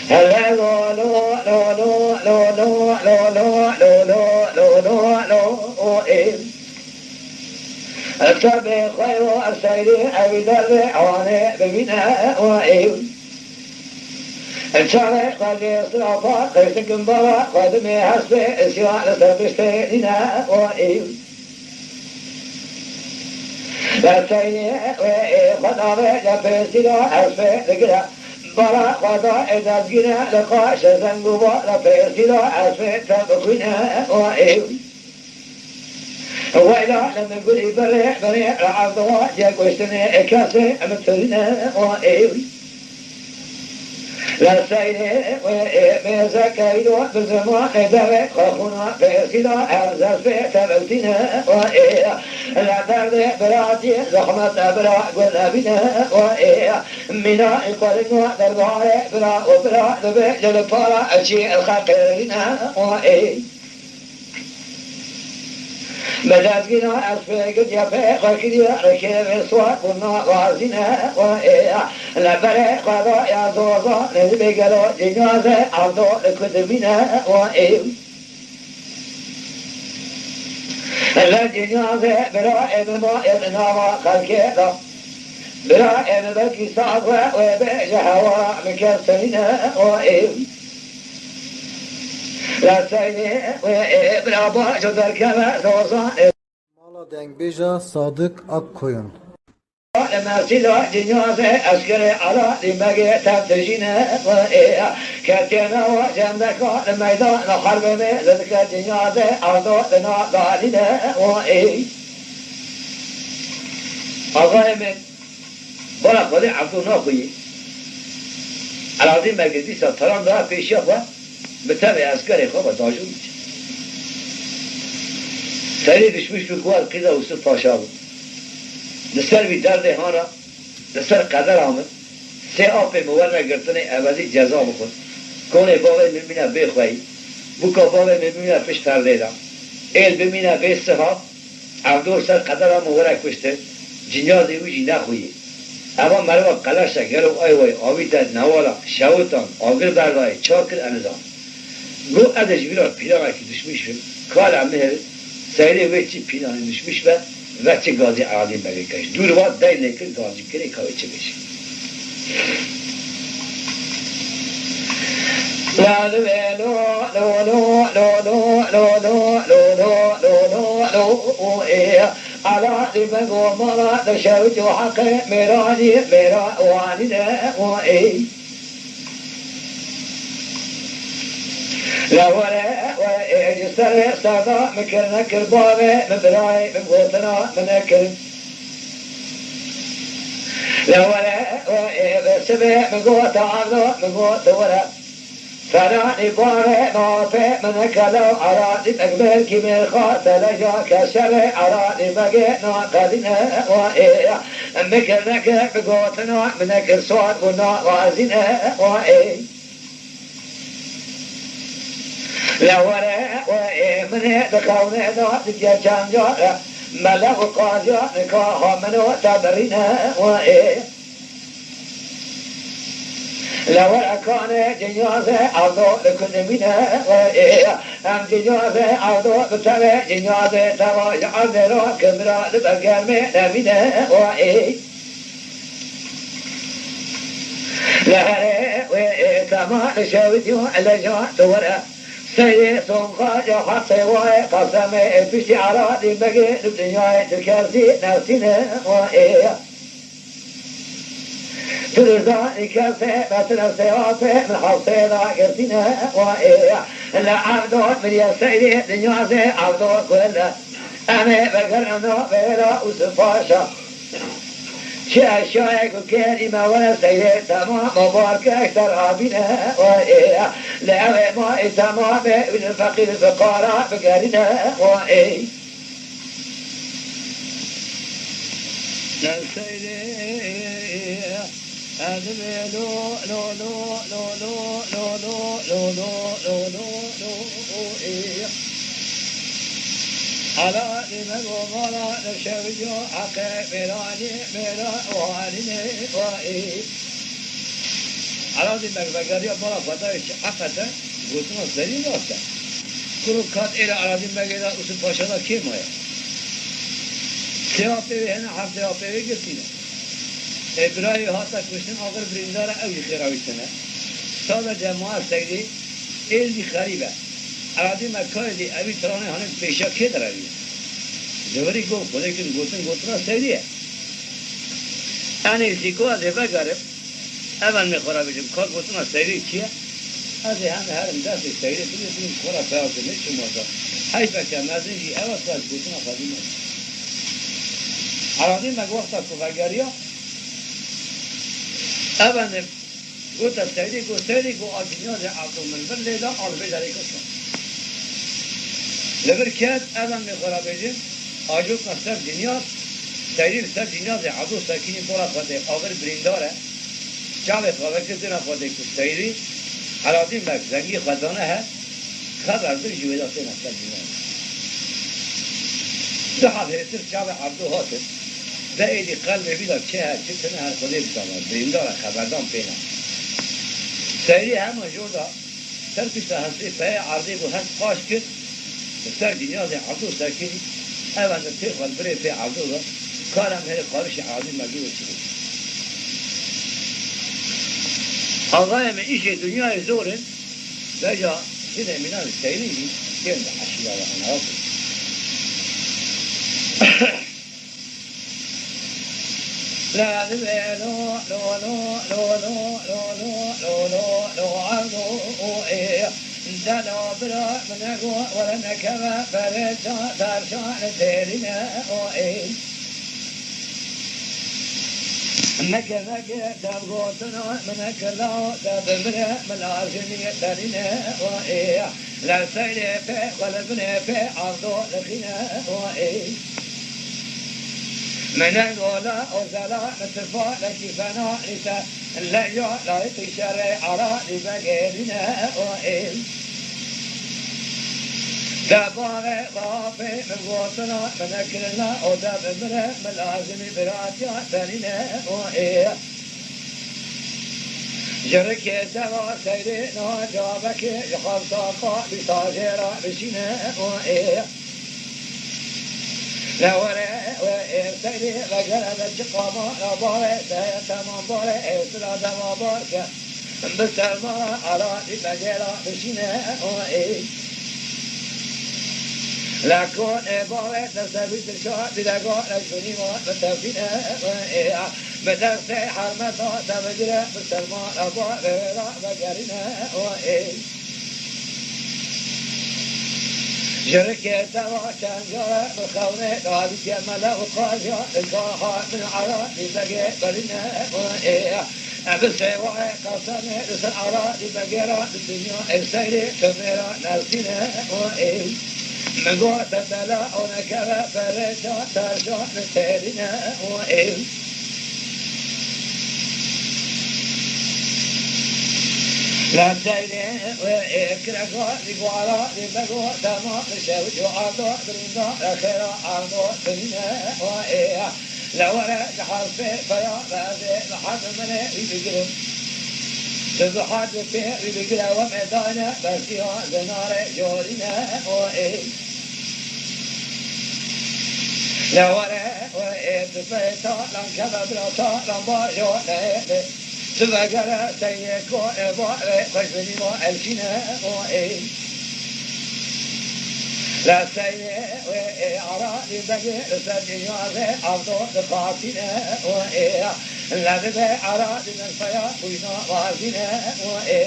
Hele lo lo lo lo lo lo lo lo lo lo lo lo lo o ê. Tabê xwe yo seyrê evî dervê anê bibîne o ê. Çavê xwe lê sirapa, qeştikin bala xwe dimê hespê, siya li ser piştê nîne û ê. Lesteyê wê ê xwe navê le pêsîla hespê digire. Bala xwe da ê dezgîne li qaşê zengû bala pêsîla hespê te bixwîne û ê. Weyla li min gulî birê birê, li erdwa cê kuştinê kesê min tirîne û ê. Li seyrê wê ê mêze keylo bi zimanê devê xwe xûna pêsîla her zespê teviltîne û ê. Li derdê biratî zehmet e bira gul nebîne û ê. Mîna ê xwe li nû derbarê bira û bira dibê li li para çî xeqêrîne û ê. Bi dezgîna ez pê giriya pê xwe kiriye, rikê vê siwar bûna wazîne û ê ya. Li berê xwe da ya zoza, nêzî bê gelo cînazê, evdo li ku dimîne û ê. Li cînazê bira ê min ma ê li nava xelkê da. Bira ê min belkî sax be, wê bêje hewa min kes tenîne û ê. Li seyrê wê ê bira baco derkeve dozanê. Mala dengbêja Sadık Akkoyun. Li mesîla cînazê eskerê ala dîmegê tev dijîne û ê. Ketê nava cendeka li meydana herbê me li dike cînazê ardo li nav dalîne û ê. Axayê min, bala Xwedê Evdo naxuyê. Eladî Megê dîsa talan da pêşiya xwe, bi tevê eskerê xwe ve dajo diçe. Serê dişmiş bi ku el qîza Ûsif Paşa bû. Li ser vî derdê hana, li ser qedera min, sê apê min werne girtinê ebedî ceza bixwin. Konê bavê min mîne bê xweyî, bûka bavê min mîne pişt perdê de. Êl bimîne bê siha, Evdo ser qedera min were kuştin, cinyazê wî jî nexuyê. Eva meriva qeleş e, gelo ay way avîte newala, şewitan, agir berdayê, ça kir, ez nizanim. Got, ez ê ji vî re pîlanekî dişmîş bim, kale min hevî, seyrê wê çi pîlanê dişmîş be, ve çi gazî Eladî Begê keş. Dûr va dey nekir gazî kirê ka wê çi bêje. La li vê lo, lo, lo, lo, lo, lo, lo, lo, lo, lo, lo, lo, o, ê. Ala li me go mala de şew co heqê mêranî, mêra wanî de, o, ê. La were, we, ê, ji serê serda min kir nekir bavê, min birayê, min gotina, min nekir. Lewere, e, e, e, sibê min got, Evdo, min got, were. Feranî barê, nafê min kelew, Eladî Beg belkî mêrxa, teleja keşerê, Eladî Begê naqedîne, wa ê. Min kir nekir, bi gotina, min nekir sor, bû naqazîne, wa ê. Lewere, we, ê, min ê di xewnê de dike çend care. Mele û qaziya nika ha min û te birîne, we, ê. Lewere kanê cinyazê Evdo li ku dimîne, we, ê. Em cinyazê Evdo bi tevê cinyazê teva ji erdê ra kimra li ber germê nemîne, we, ê. Li herê wê, e, tema li şewitî û eleja tu were. Seyrê sonqa ya hesê wayê qasemê, e, piştî Eladî Begê li dinyayê tu kesî nestîne wa ê. Tu dizanî kesê me tu nestê apê min hewsê da girtîne wa ê. Li Evdo min ye seyrê dinyazê Evdo kule. Em ê vegerin navê ra Ûsif Paşa. Çi eşyayek û kêrî me were seyrê temam û barkek ser abîne, o ê. Li ew ê ma ê temamê û li feqîr fiqara bigerîne, o ê. Li seyrê ez vê lo, lo, lo, lo, ê. Ala li me go mala li şewiyo heqê mêranî mêra wanîne wa ê. Eladî Beg vegeriya mala xwe dayê çi heqete gotina serî nase. Kuro kat êre Eladî Begê de Ûsif Paşa da kê maye? Sê apê wê hene, heftê apê wê girtîne. Ê birayê hate kuştin, axir birîndar e, ew jî xêra wî tune. Sada cemaet Seyrî êzdî xerîb e. Eladî me kayê dî evî tiranê hanê pêşiya kê direvîne? Zivirî got, Xwedê kin gotin gotina Seyrî ye. Enê zî got, ez ê vegerim. Evan me xwe ra bêjim, ka gotina Seyrî çi ye? Ez ê heme herim destê Seyrî bigrim, bigrim xwe ra peya bikim, ne çi masa. Heyf e ke mezin jî ev e, ez gotina xwe bînim. Eladî me wexta ku vegeriya, evan Gote Seyrî, got, Seyrî, got, a dinya zê Evdo min vir lê da, a li vê derê kir. Li vir ket, evan me xwe ra bêjin, a jotna ser dinya, Seyrî li ser dinya zê Evdo sekînî, bola xwe tê, a vir birîndar e. Çavê xwe vekir dina xwe tê ku Seyrî, Eladîn Beg zengî xwe dane he, xeber dir ji wê de têne ser dinya. Du heb hêtir çavê Evdo hatin. De êdî qelbê wî de çi heye, çi tune, her Xwedê bizane. Birîndar e, xeberdan pê ne. Seyrî hema jor de ser pişta hestê peyê erdê bû, hest qaş kir, li ser cinyazê Evdo sekînî, evan de pê xwe li birê pê Evdo de, kar em hêrê qarişê erdê me gî wê çi bû. Axayê me, îşê dinyayê zor in, veja jinê mînan Seyrî jî tên bi eşîra ve hene. La divê lo, lo, lo, Evdo, ê, dela bira min e got, were nekeve, berê ça, derşan têrîne, o, ê. Neke, neke, dev gotina min e kila, de bimire, min lazimî derîne, o, ê. Li Seyrê pê, xwe li binê pê, Evdo dixîne, o, ê. Min e gola, o zela, min tifa, lekî fena, lîte, leya, layîqî şerê, ara, lî vegêrîne, o, ê. De bavê, bavê, min gotina, min e kirina, o de bimire, min lazimî biratiya, derîne, o, ê. Ji rikê deva Seyrê na cavekê, ji xwe safa bî tajêra bişîne, o, ê. Ne were, we, ê, Seyrê vegere ve çi qama, na bare, te, temam bare, ê, sira deva bar ke. Bi sermara, ara, dî vegera bişîne, o, ê. Leko, ê, bare, te, se, bî, tirka, bî, de, go, e, şunî, wa, bi, tevfîne, o, ê, a. Bi destê hermeta te bigire, bi serma re ba, rê ra vegerîne, o, ê. Ji rikê te va çend care, bi xewnê dadîtiye mele û qaziya, li gaha min ara, li begê berîne, o, ê. E, bi sêwayê qesenê, li ser ara, li begê ra, li dinya, ê Seyrê, çimê ra, nersîne, o, ê. Min got, te bela, o, nekeve, perê, ça, terşa, min têrîne, o, ê. La Seyrê wê ê kireka li guara li bego dema li şew cu ardo birinda xêra ardo birîne wa ê. La were ji harfê peya be ez ê bi harf minê wî bigirim. Tu bi harf pê wî bigire we me dayne bersiya zinarê corîne wa ê. La were we ê tu pê talan keve bila talan bajo ne ê. Tu vegere seyê ko ê va ê xweş binî va elkîne o ê. La seyê we ê ara li begê li ser dinya ve avdo dixatîne o ê. La dibe ara li min feya bûyna vazîne o ê.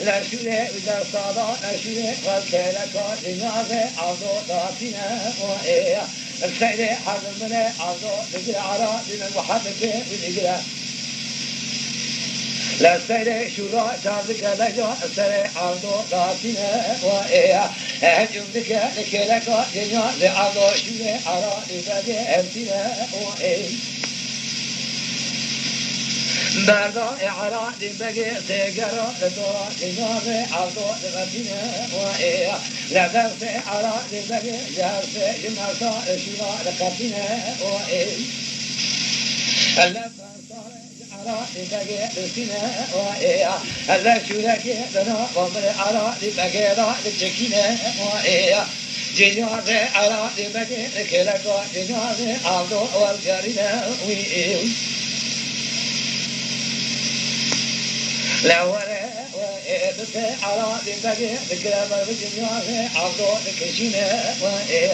La şûrê wî de sada, la şûrê xwe kêleka dinya ve avdo datîne o ê. Seyrê herdimine avdo digire ara, dîme muhabbetê wî digire. La seyrê şûra çar dike leja, serê avdo datîne wa ê. Hecûm dike li kêleka dinya, li avdo şûrê ara, li begê hevtîne wa ê. Berda ê ara, li begê sêgera, li dora dinya ve avdo divetîne wa ê. Li destê ara, li begê, ji hersê, ji mersa, li şûra, li qetîne, o ê. Li bersa, ji ara, li begê, li sîne, o ê. Li şûrekê, li nava mirê ara, li begê ra, li çekîne, o ê. Cinyazê ara, li begê, li kêleka, cinyazê avdo, wergerîne, wî ê. Li were, we Ê, bi pê Eladîn Begê dikire ber bi dinyazê, Evdo dikişîne we ê.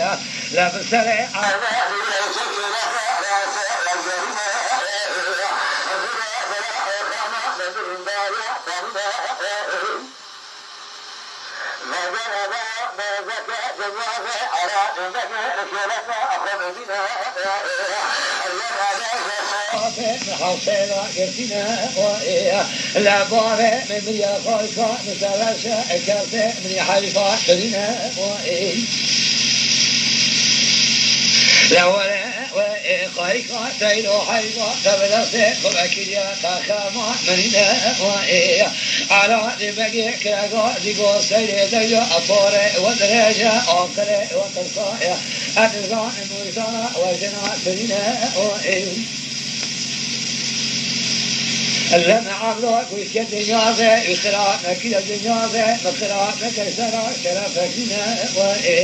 Le bi serê Eladîn Hewsela girtîne we ê, le barê min miriya xayka, min sereşe kerte, min heyfa kirîne we ê. Le were we ê, xayka teyro heyfa, te bi destê xwe vekiriye, te xema minîne we ê. Eladîn Begê kirega dîgo seyrê deja, apare we dirêje, aqire we tirsaye. Ez dizanim wijana we jina birîne we ê. Leme Evdo kuşke dinyazê, û xira mekire dinyazê, mi xira meke sera şerefekîne we ê.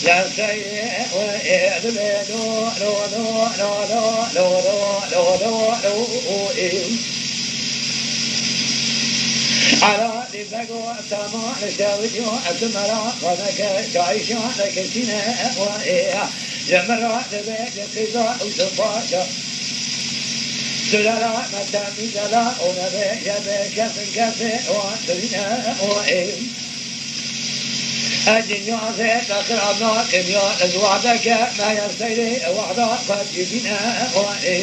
Le seyrê we ê, dibe do, do, do, do, do, do, do, do, do, do, ê. Eladîn Bego, tema li şewitiyo, ez tu mera xwe neke, çayişan neke çîne we ê. Ji min re dibe ji qîza û ji paşa. Sulala me temî dela û nebe jebe kefin kefê wan dirîne û ê. Ez dinyazê te xira nakim ya, ez wehde ke me ya seyrê wehda xwe dibîne û ê.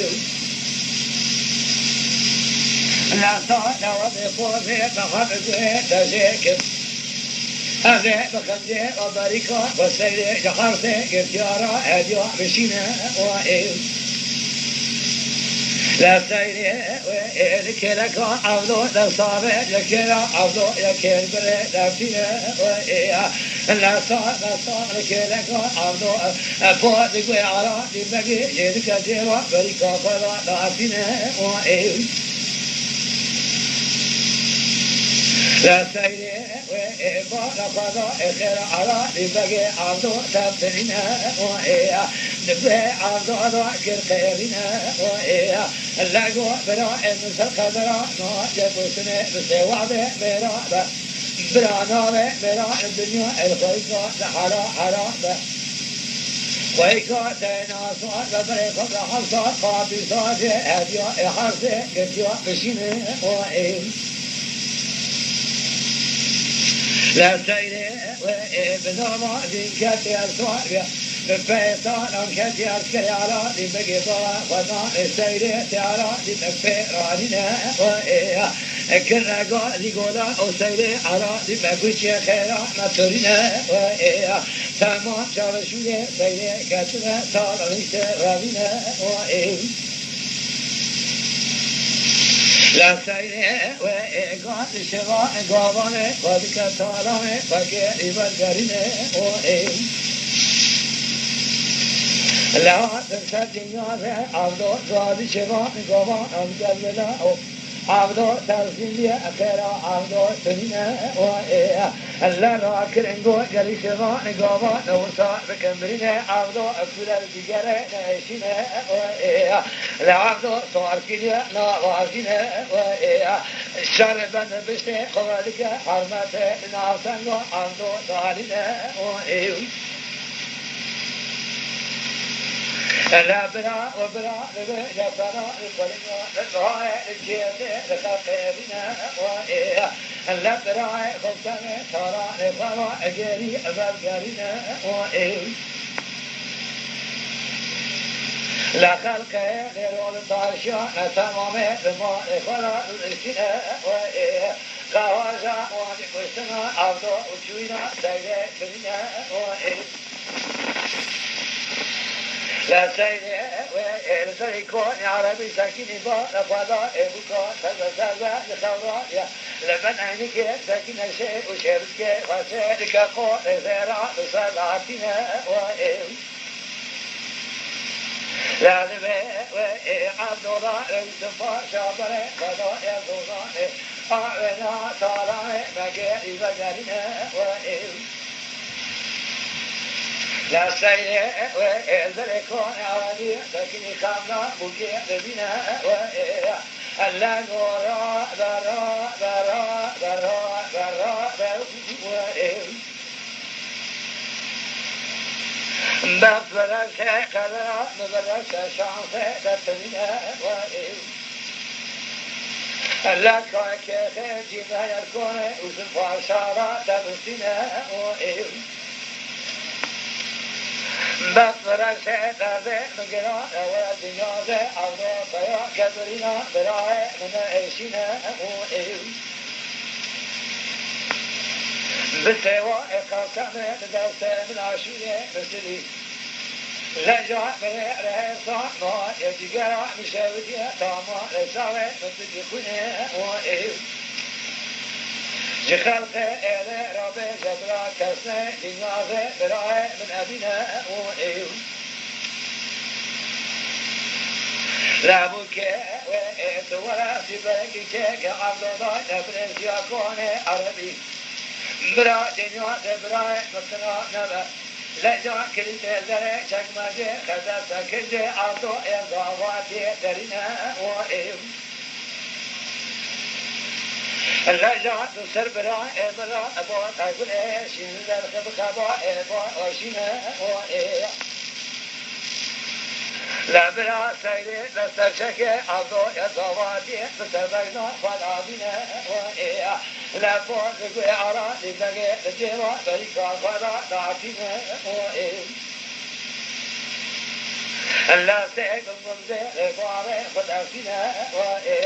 Lesa dewa bê pozê te xwe bi guhê te jê kim. Ez ê bi xemcê û berîka xwe seyrê ji hersê girtiya re hediya bişîne û ê. Le seyrê wê ê li kêleka Evdo desta be, li kêla Evdo ye kêl birê deftîne û ê. Lesa, lesa li kêleka Evdo, e, po digwe Eladîn Begê, jê dike cêva berîka xwe re deftîne û ê. Le seyrê wê ê, bala xwe da ê, xêra Eladîn Begê, Evdo temtinîne û ê. Dibe Evdo da kir qêrîne û ê. Lego bira ê, min ser qedera na, ce gotinê bi sê wade mêra be. Bira nave mêra dinya el xweyka de hara hara be. Xweyka te nasar be, birê xwe be hevsar, qapî sacê hediya ê hersê girtiya bişîne û ê. Le seyrê wê ê, bi dava zîn ketê ez sar be. Bi pê salan ketê ez kerê Eladîn Begê bala xwe da ê, seyrê tê Eladîn Beg pê ranîne û ê. Kirega zîgola û seyrê Eladîn Beg guçê xêra me turîne û ê. Temam çavşûrê seyrê ketine, salan îşte revîne û ê. Le seyrê wê ê, gal şeva gavanê xwe dike talanê xwe kê îber gerîne û ê. Le hatin ser dinya re Evdo, gal şeva gavan ev gelmela û Evdo tersîliye xêra Evdo tunîne û ê. Le rakirin go gelî şeva gavan wisa bikin birîne Evdo, kûler digere neşîne û ê. Li Evdo sar kiriye navazîne û ê. Şer ben biştê xwe dike hermete, li nav tengo Evdo dalîne û ê. Le bira û bira li vê jefera, li xwelîna, li dayê, li cêdê, li xelqê bîne û ê. Le birayê xwe tenê, taranê xwe ra, egerî, evelgerîne û ê. Le xelqê lê rol taşa, ne temamê li malê xwe ra diştîne û ê. Xewaja wan kuştina Evdo û çûyîna seyrê kirîne û ê. Le seyrê wê ê, li serê konê erebî sekînî ba, li xwe da ê bûka serbe serbe li xew ra ye. Li bin eynîkê sekîne şê û şêrikê xwe sê dike qolê xêra li ser latîne û ê. Le divê wê ê Evdola rewşin paşa berê xwe da ê zozanê. Awêna talanê me gerî vegerîne û ê. Le seyrê wê ê, li serê konê erebî sekînî xemla bûkê dibîne û ê. Hele gora, bera, bera, bera, bera, bera, ew. Bextverese qedera, miverese şanse, betinîne we ê. Hele kakê xêncî meyerkone û zilfa şara tebistîne we ê. Bextverese derdê migira ewe dinya de, Ewropeya kedirîna birayê min e êşîne we ê. Bi sêwa ê qaseme li destê min aşûyê misilî. Leja min ê rehêsa ma ê cigera min şewitiye tama, leşa wê min bidî xwînê we ê. Ji xelqê êlê rabêje bira kes ne, dinya vê birayê min ebîne we ê. Lebûkê wê ê tu were sîberekî kê ke Evdo dayne binê ziyakonê erebî. Bira dinya de birayê min tina nebe. Leja kirîtê zerê çekmecê xezef sekincê Evdo ê gavatiyê derîne we ê. Leja tu ser bira ê bira bo tegulê şîn zerxi bi xeba ê bo oşîne we ê. Le bira seyrê le serçekê Evdo ê gavatiyê bi ser bejna xwe davîne we ê. Lebo li guhê ara lîbegê li cêwa berîka xwe ra datîne we ê. Lestê gumgumzê li barê xwe dersîne we ê.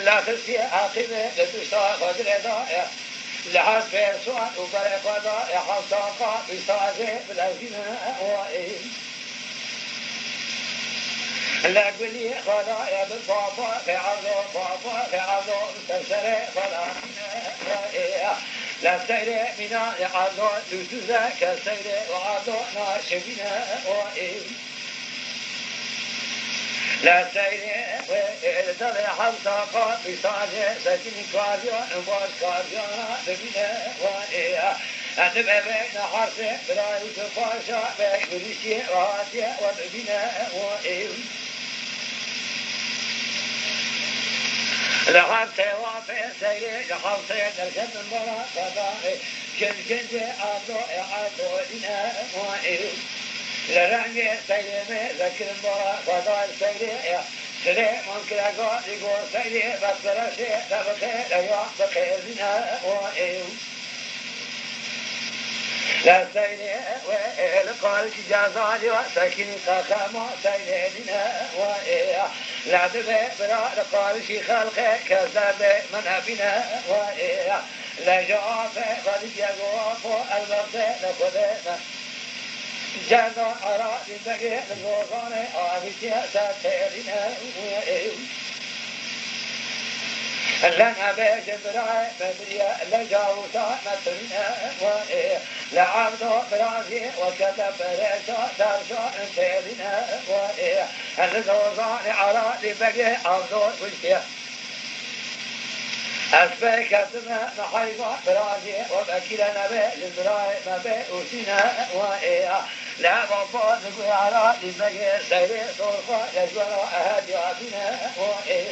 Lexistiyê heqîmê li pişta xwe girê daye. Li her pêşwan û berê xwe daye hewsa qa bîsajê bilezîne we ê. Le gulî xwedayê bi baba xê Evdo, baba xê Evdo bi serserê xwedayê we ê. Le seyrê mîna ê Evdo dûdûze ke seyrê we Evdo naşivîne we ê. Le seyrê we ê li devê hewsa qat bîsajê sekinî kariyan û baş kariyana dibîne we ê. Dibe beyne hersê birayê û tu paşa bey gurîşiyê rahatiye we bibîne we ê. Li hersê wafê seyrê li hewsê derketin bala xwedarê. Gel gel de Evdo ê Evdo dîne we ê. Li rengê seyrê me zekirin bala xwedar seyrê ê. Silê man kirega dî go seyrê bextbereşê de bixê leya bixêzîne we ê. Le seyrê we ê li qarişî cezalî we sekinî qexema seyrê dîne we ê. Le dibe bira li qarişî xelqê kes derdê min ebîne we ê. Le ji afê xwe digiyego afo elbextê li xwedê me. Cerda ara dîbegê li zozanê avîtiye ser têrîne we ê. Le nebêje birayê me biriye, le cawita me tirîne we ê. Le Evdo birazî we kete perêşa serşa têrîne we ê. Li zozanê ara dîbegê Evdo kuştiye. Ez pê ketime meheyba birazê we vekîle nebe, li birayê me bê û tîne we ê. Leva bazig wê ara dîmegê seyrê sorfa lejwera ehediya bîne we ê.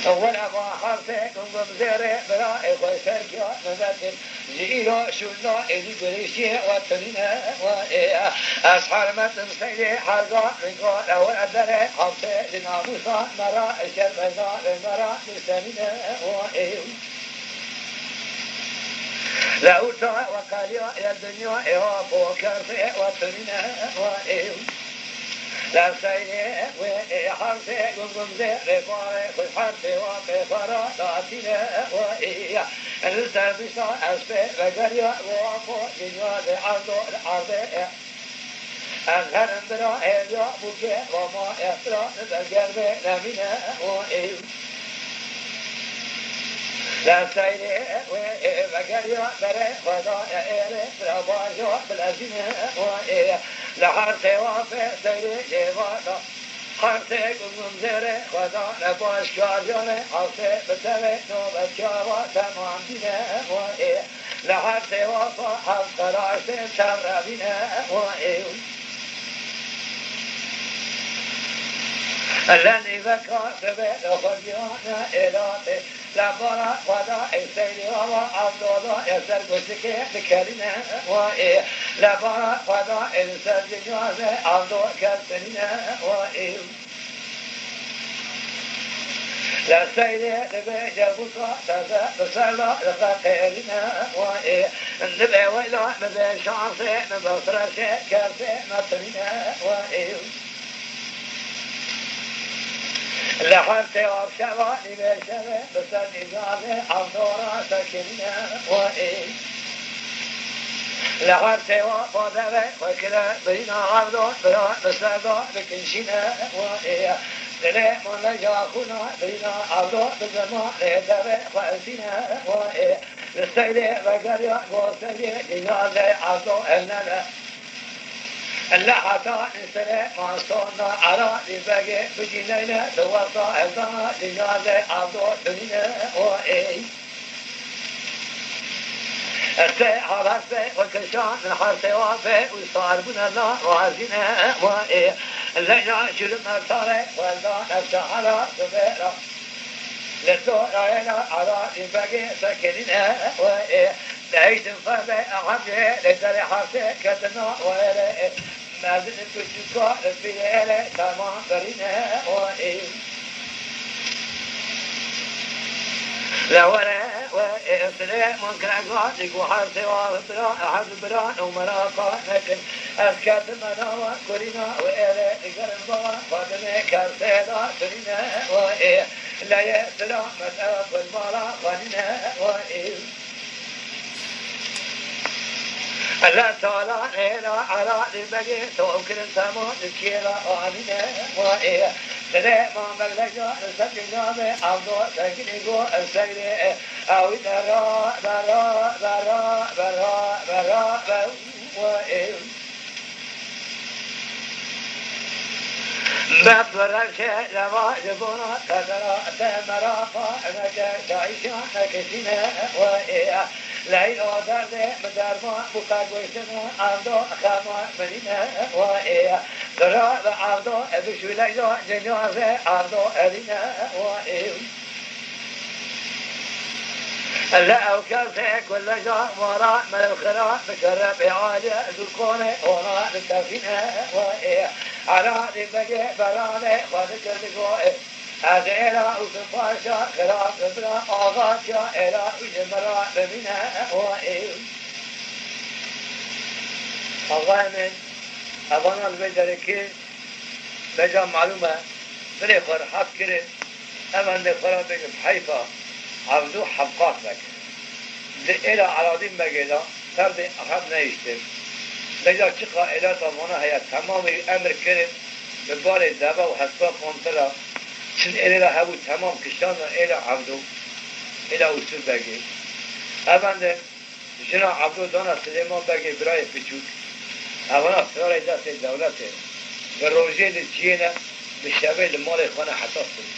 Wele va hersê gumgum zêrê birayê xwe serkiya min vekir. Ji îro şûnda êdî gurîşiyê we tirîne we ê. Ez hermetim seyrê herga ringa ew e derê hewsê li namûsa me ra şermeza li me ra nûsenîne we ê. Le ûta we qaliya ye dinya ê wa bo kersê we tirîne we ê. Li seyrê wê ê hersê gumgumzê rêbarê xwe hersê wa pê xwe ra datîne we ê. Li ser bîsta ez pê vegeriya we wa bo dinya dê erdo li erdê e. Ez herim bira hêviya bûkê wa ma e bira li ber germê nemîne we ê. Li seyrê wê ê vegeriya berê xwe da e êrê bira bajo bilezîne we ê. Li her sêwa pê seyrê cêva da. Hersê gumgum zêrê xwe dane baş kariyane, hersê bi tevê nobetkarva temam dîne we ê. Li hersê wafa heft qeraştên çevre bîne we ê. Lenîveka dibe li xwe giyane êlatê. Lembara xwe da ê seyrê ava avdoda ê ser goştikê dikerîne wa ê. Lembara xwe da ê li ser dinya de avdo kertinîne wa ê. Li seyrê dibe cevûka teze bi ser da diqeqêrîne wa ê. Dibe weyla min be şansê min be fireşê kersê me tirîne wa ê. Li her têwa şeva nîvê şevê bi ser nîzanê avdora sekinîne wa ê. Li her têwa badevê xwe kire birîna avdo bira bi ser da bikinşîne wa ê. Dilê min leja xûna birîna avdo bi zimanê devê xwe estîne wa ê. Li seyrê vegeriya goseriyê nîzanê avdo hevnene. Li heta Nîsirê Mansona Eradî Begê bicîneyne di wexta hevdana Lînazê Avdo tunîne o ey. Sê havestê xwe kişan min hersê wa bê û sarbûne na razîne wa ê. Leyla jû li mertarê xwe da nefşa hela sibê ra. Li dorayê de Eradî Begê sekinîne we ê. Dehiştin ferdê Ehemdê li derê hersê ketina we ê. Mezin piçûka li pîrê ê tamam berîne we ê. Li were we ê Silêman Kiregan jî ku hersê wa bira, ehemd bira û meraka nekin. Ez ketime nava kurîna we ê. Digerin bava Fadimê kersê da turîne we ê. Leyê selamet ev gulbala xwenîne wa ê. Lê talan êla Eradî Begê to kirin temam di kêla anîne wa ê. Silêman Beg leja li ser cînavê Avdo Sekinî go seyrê ew dera, dera, dera, dera, dera, dera wa ê. Befireke leva ji bona qedera te meraqa neke, şayîşa nekişîne we ê. Leyla derdê min derman bû qe goştine, evdo xema minîne we ê. Bira bi evdo bişû Leyla cinyazê evdo erîne we ê. Li ew kesê ku leja mala me li xira bikere bê alî zûkonê ona li tefîne we ê. Eradî Begê beranê xwe dikir digo ê. Ez êra û bi paşa xira bibira axaçiya êra û ji min ra bimîne we ê. Axayê min, evana li vê derekê Leja malûm e, dilê xwe rihet kirin, evendê xwe re bêjin heyfa, Evdo hevqat vekir. Di êla Eradî Begê de ferdê Ehed nehiştin. Leja çiqa êlata vana heye, temamê wî emir kirin, bi barê deve û hespa kontira, çin êlê re hebû, temam kişandin êla Evdo, êla Ûsûr Begê. Evendin, Jina Evdo dana Silêman Begê birayê piçûk. Evana firarê destê dewletê ne. Bi rojê li ciyê ne, bi şevê li malê xwe ne heta sibê.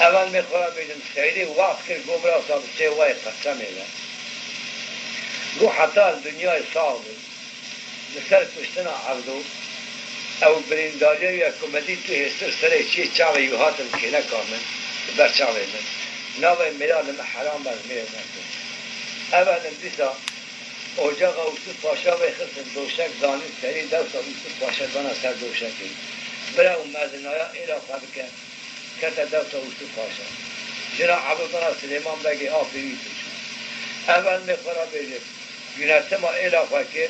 Evendê xwe re bêjin, Seyrê wext kir, got, birasa bi sê wayê qesemê ne. Got, heta li dinyayê sax bin. Li ser kuştina Evdo, ew birîndariya wî ye ku me dît tu hêstir serê çiyê çavê wî hatin kêleka min, li ber çavê min. Navê mêra li min heram be, ez mêr nekim. Ev elim dîsa ocaxa Ûsûf Paşa vê xistin doşek, zanîn serî dewsa Ûsûf Paşa dana ser doşekê. Bira û mezinaya êla xwe bike. Kete dewsa Ûsûf Paşa. Jina Evdo dana Silêman Begê, apê wî tê çû. Ev elimê xwe re bêje, yûnetima êla xwe kir,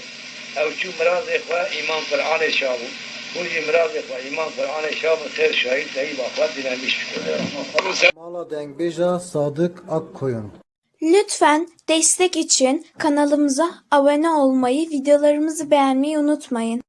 ew çû mirazê xwe îman Quranê şa bû. Hûn jî mirazê xwe îman Quranê şa bin, xêr şahîd teyîba xwe dinamîş bikin. Mala dengbêja Sadık Akkoyun. Lütfen destek için kanalımıza abone olmayı, videolarımızı beğenmeyi unutmayın.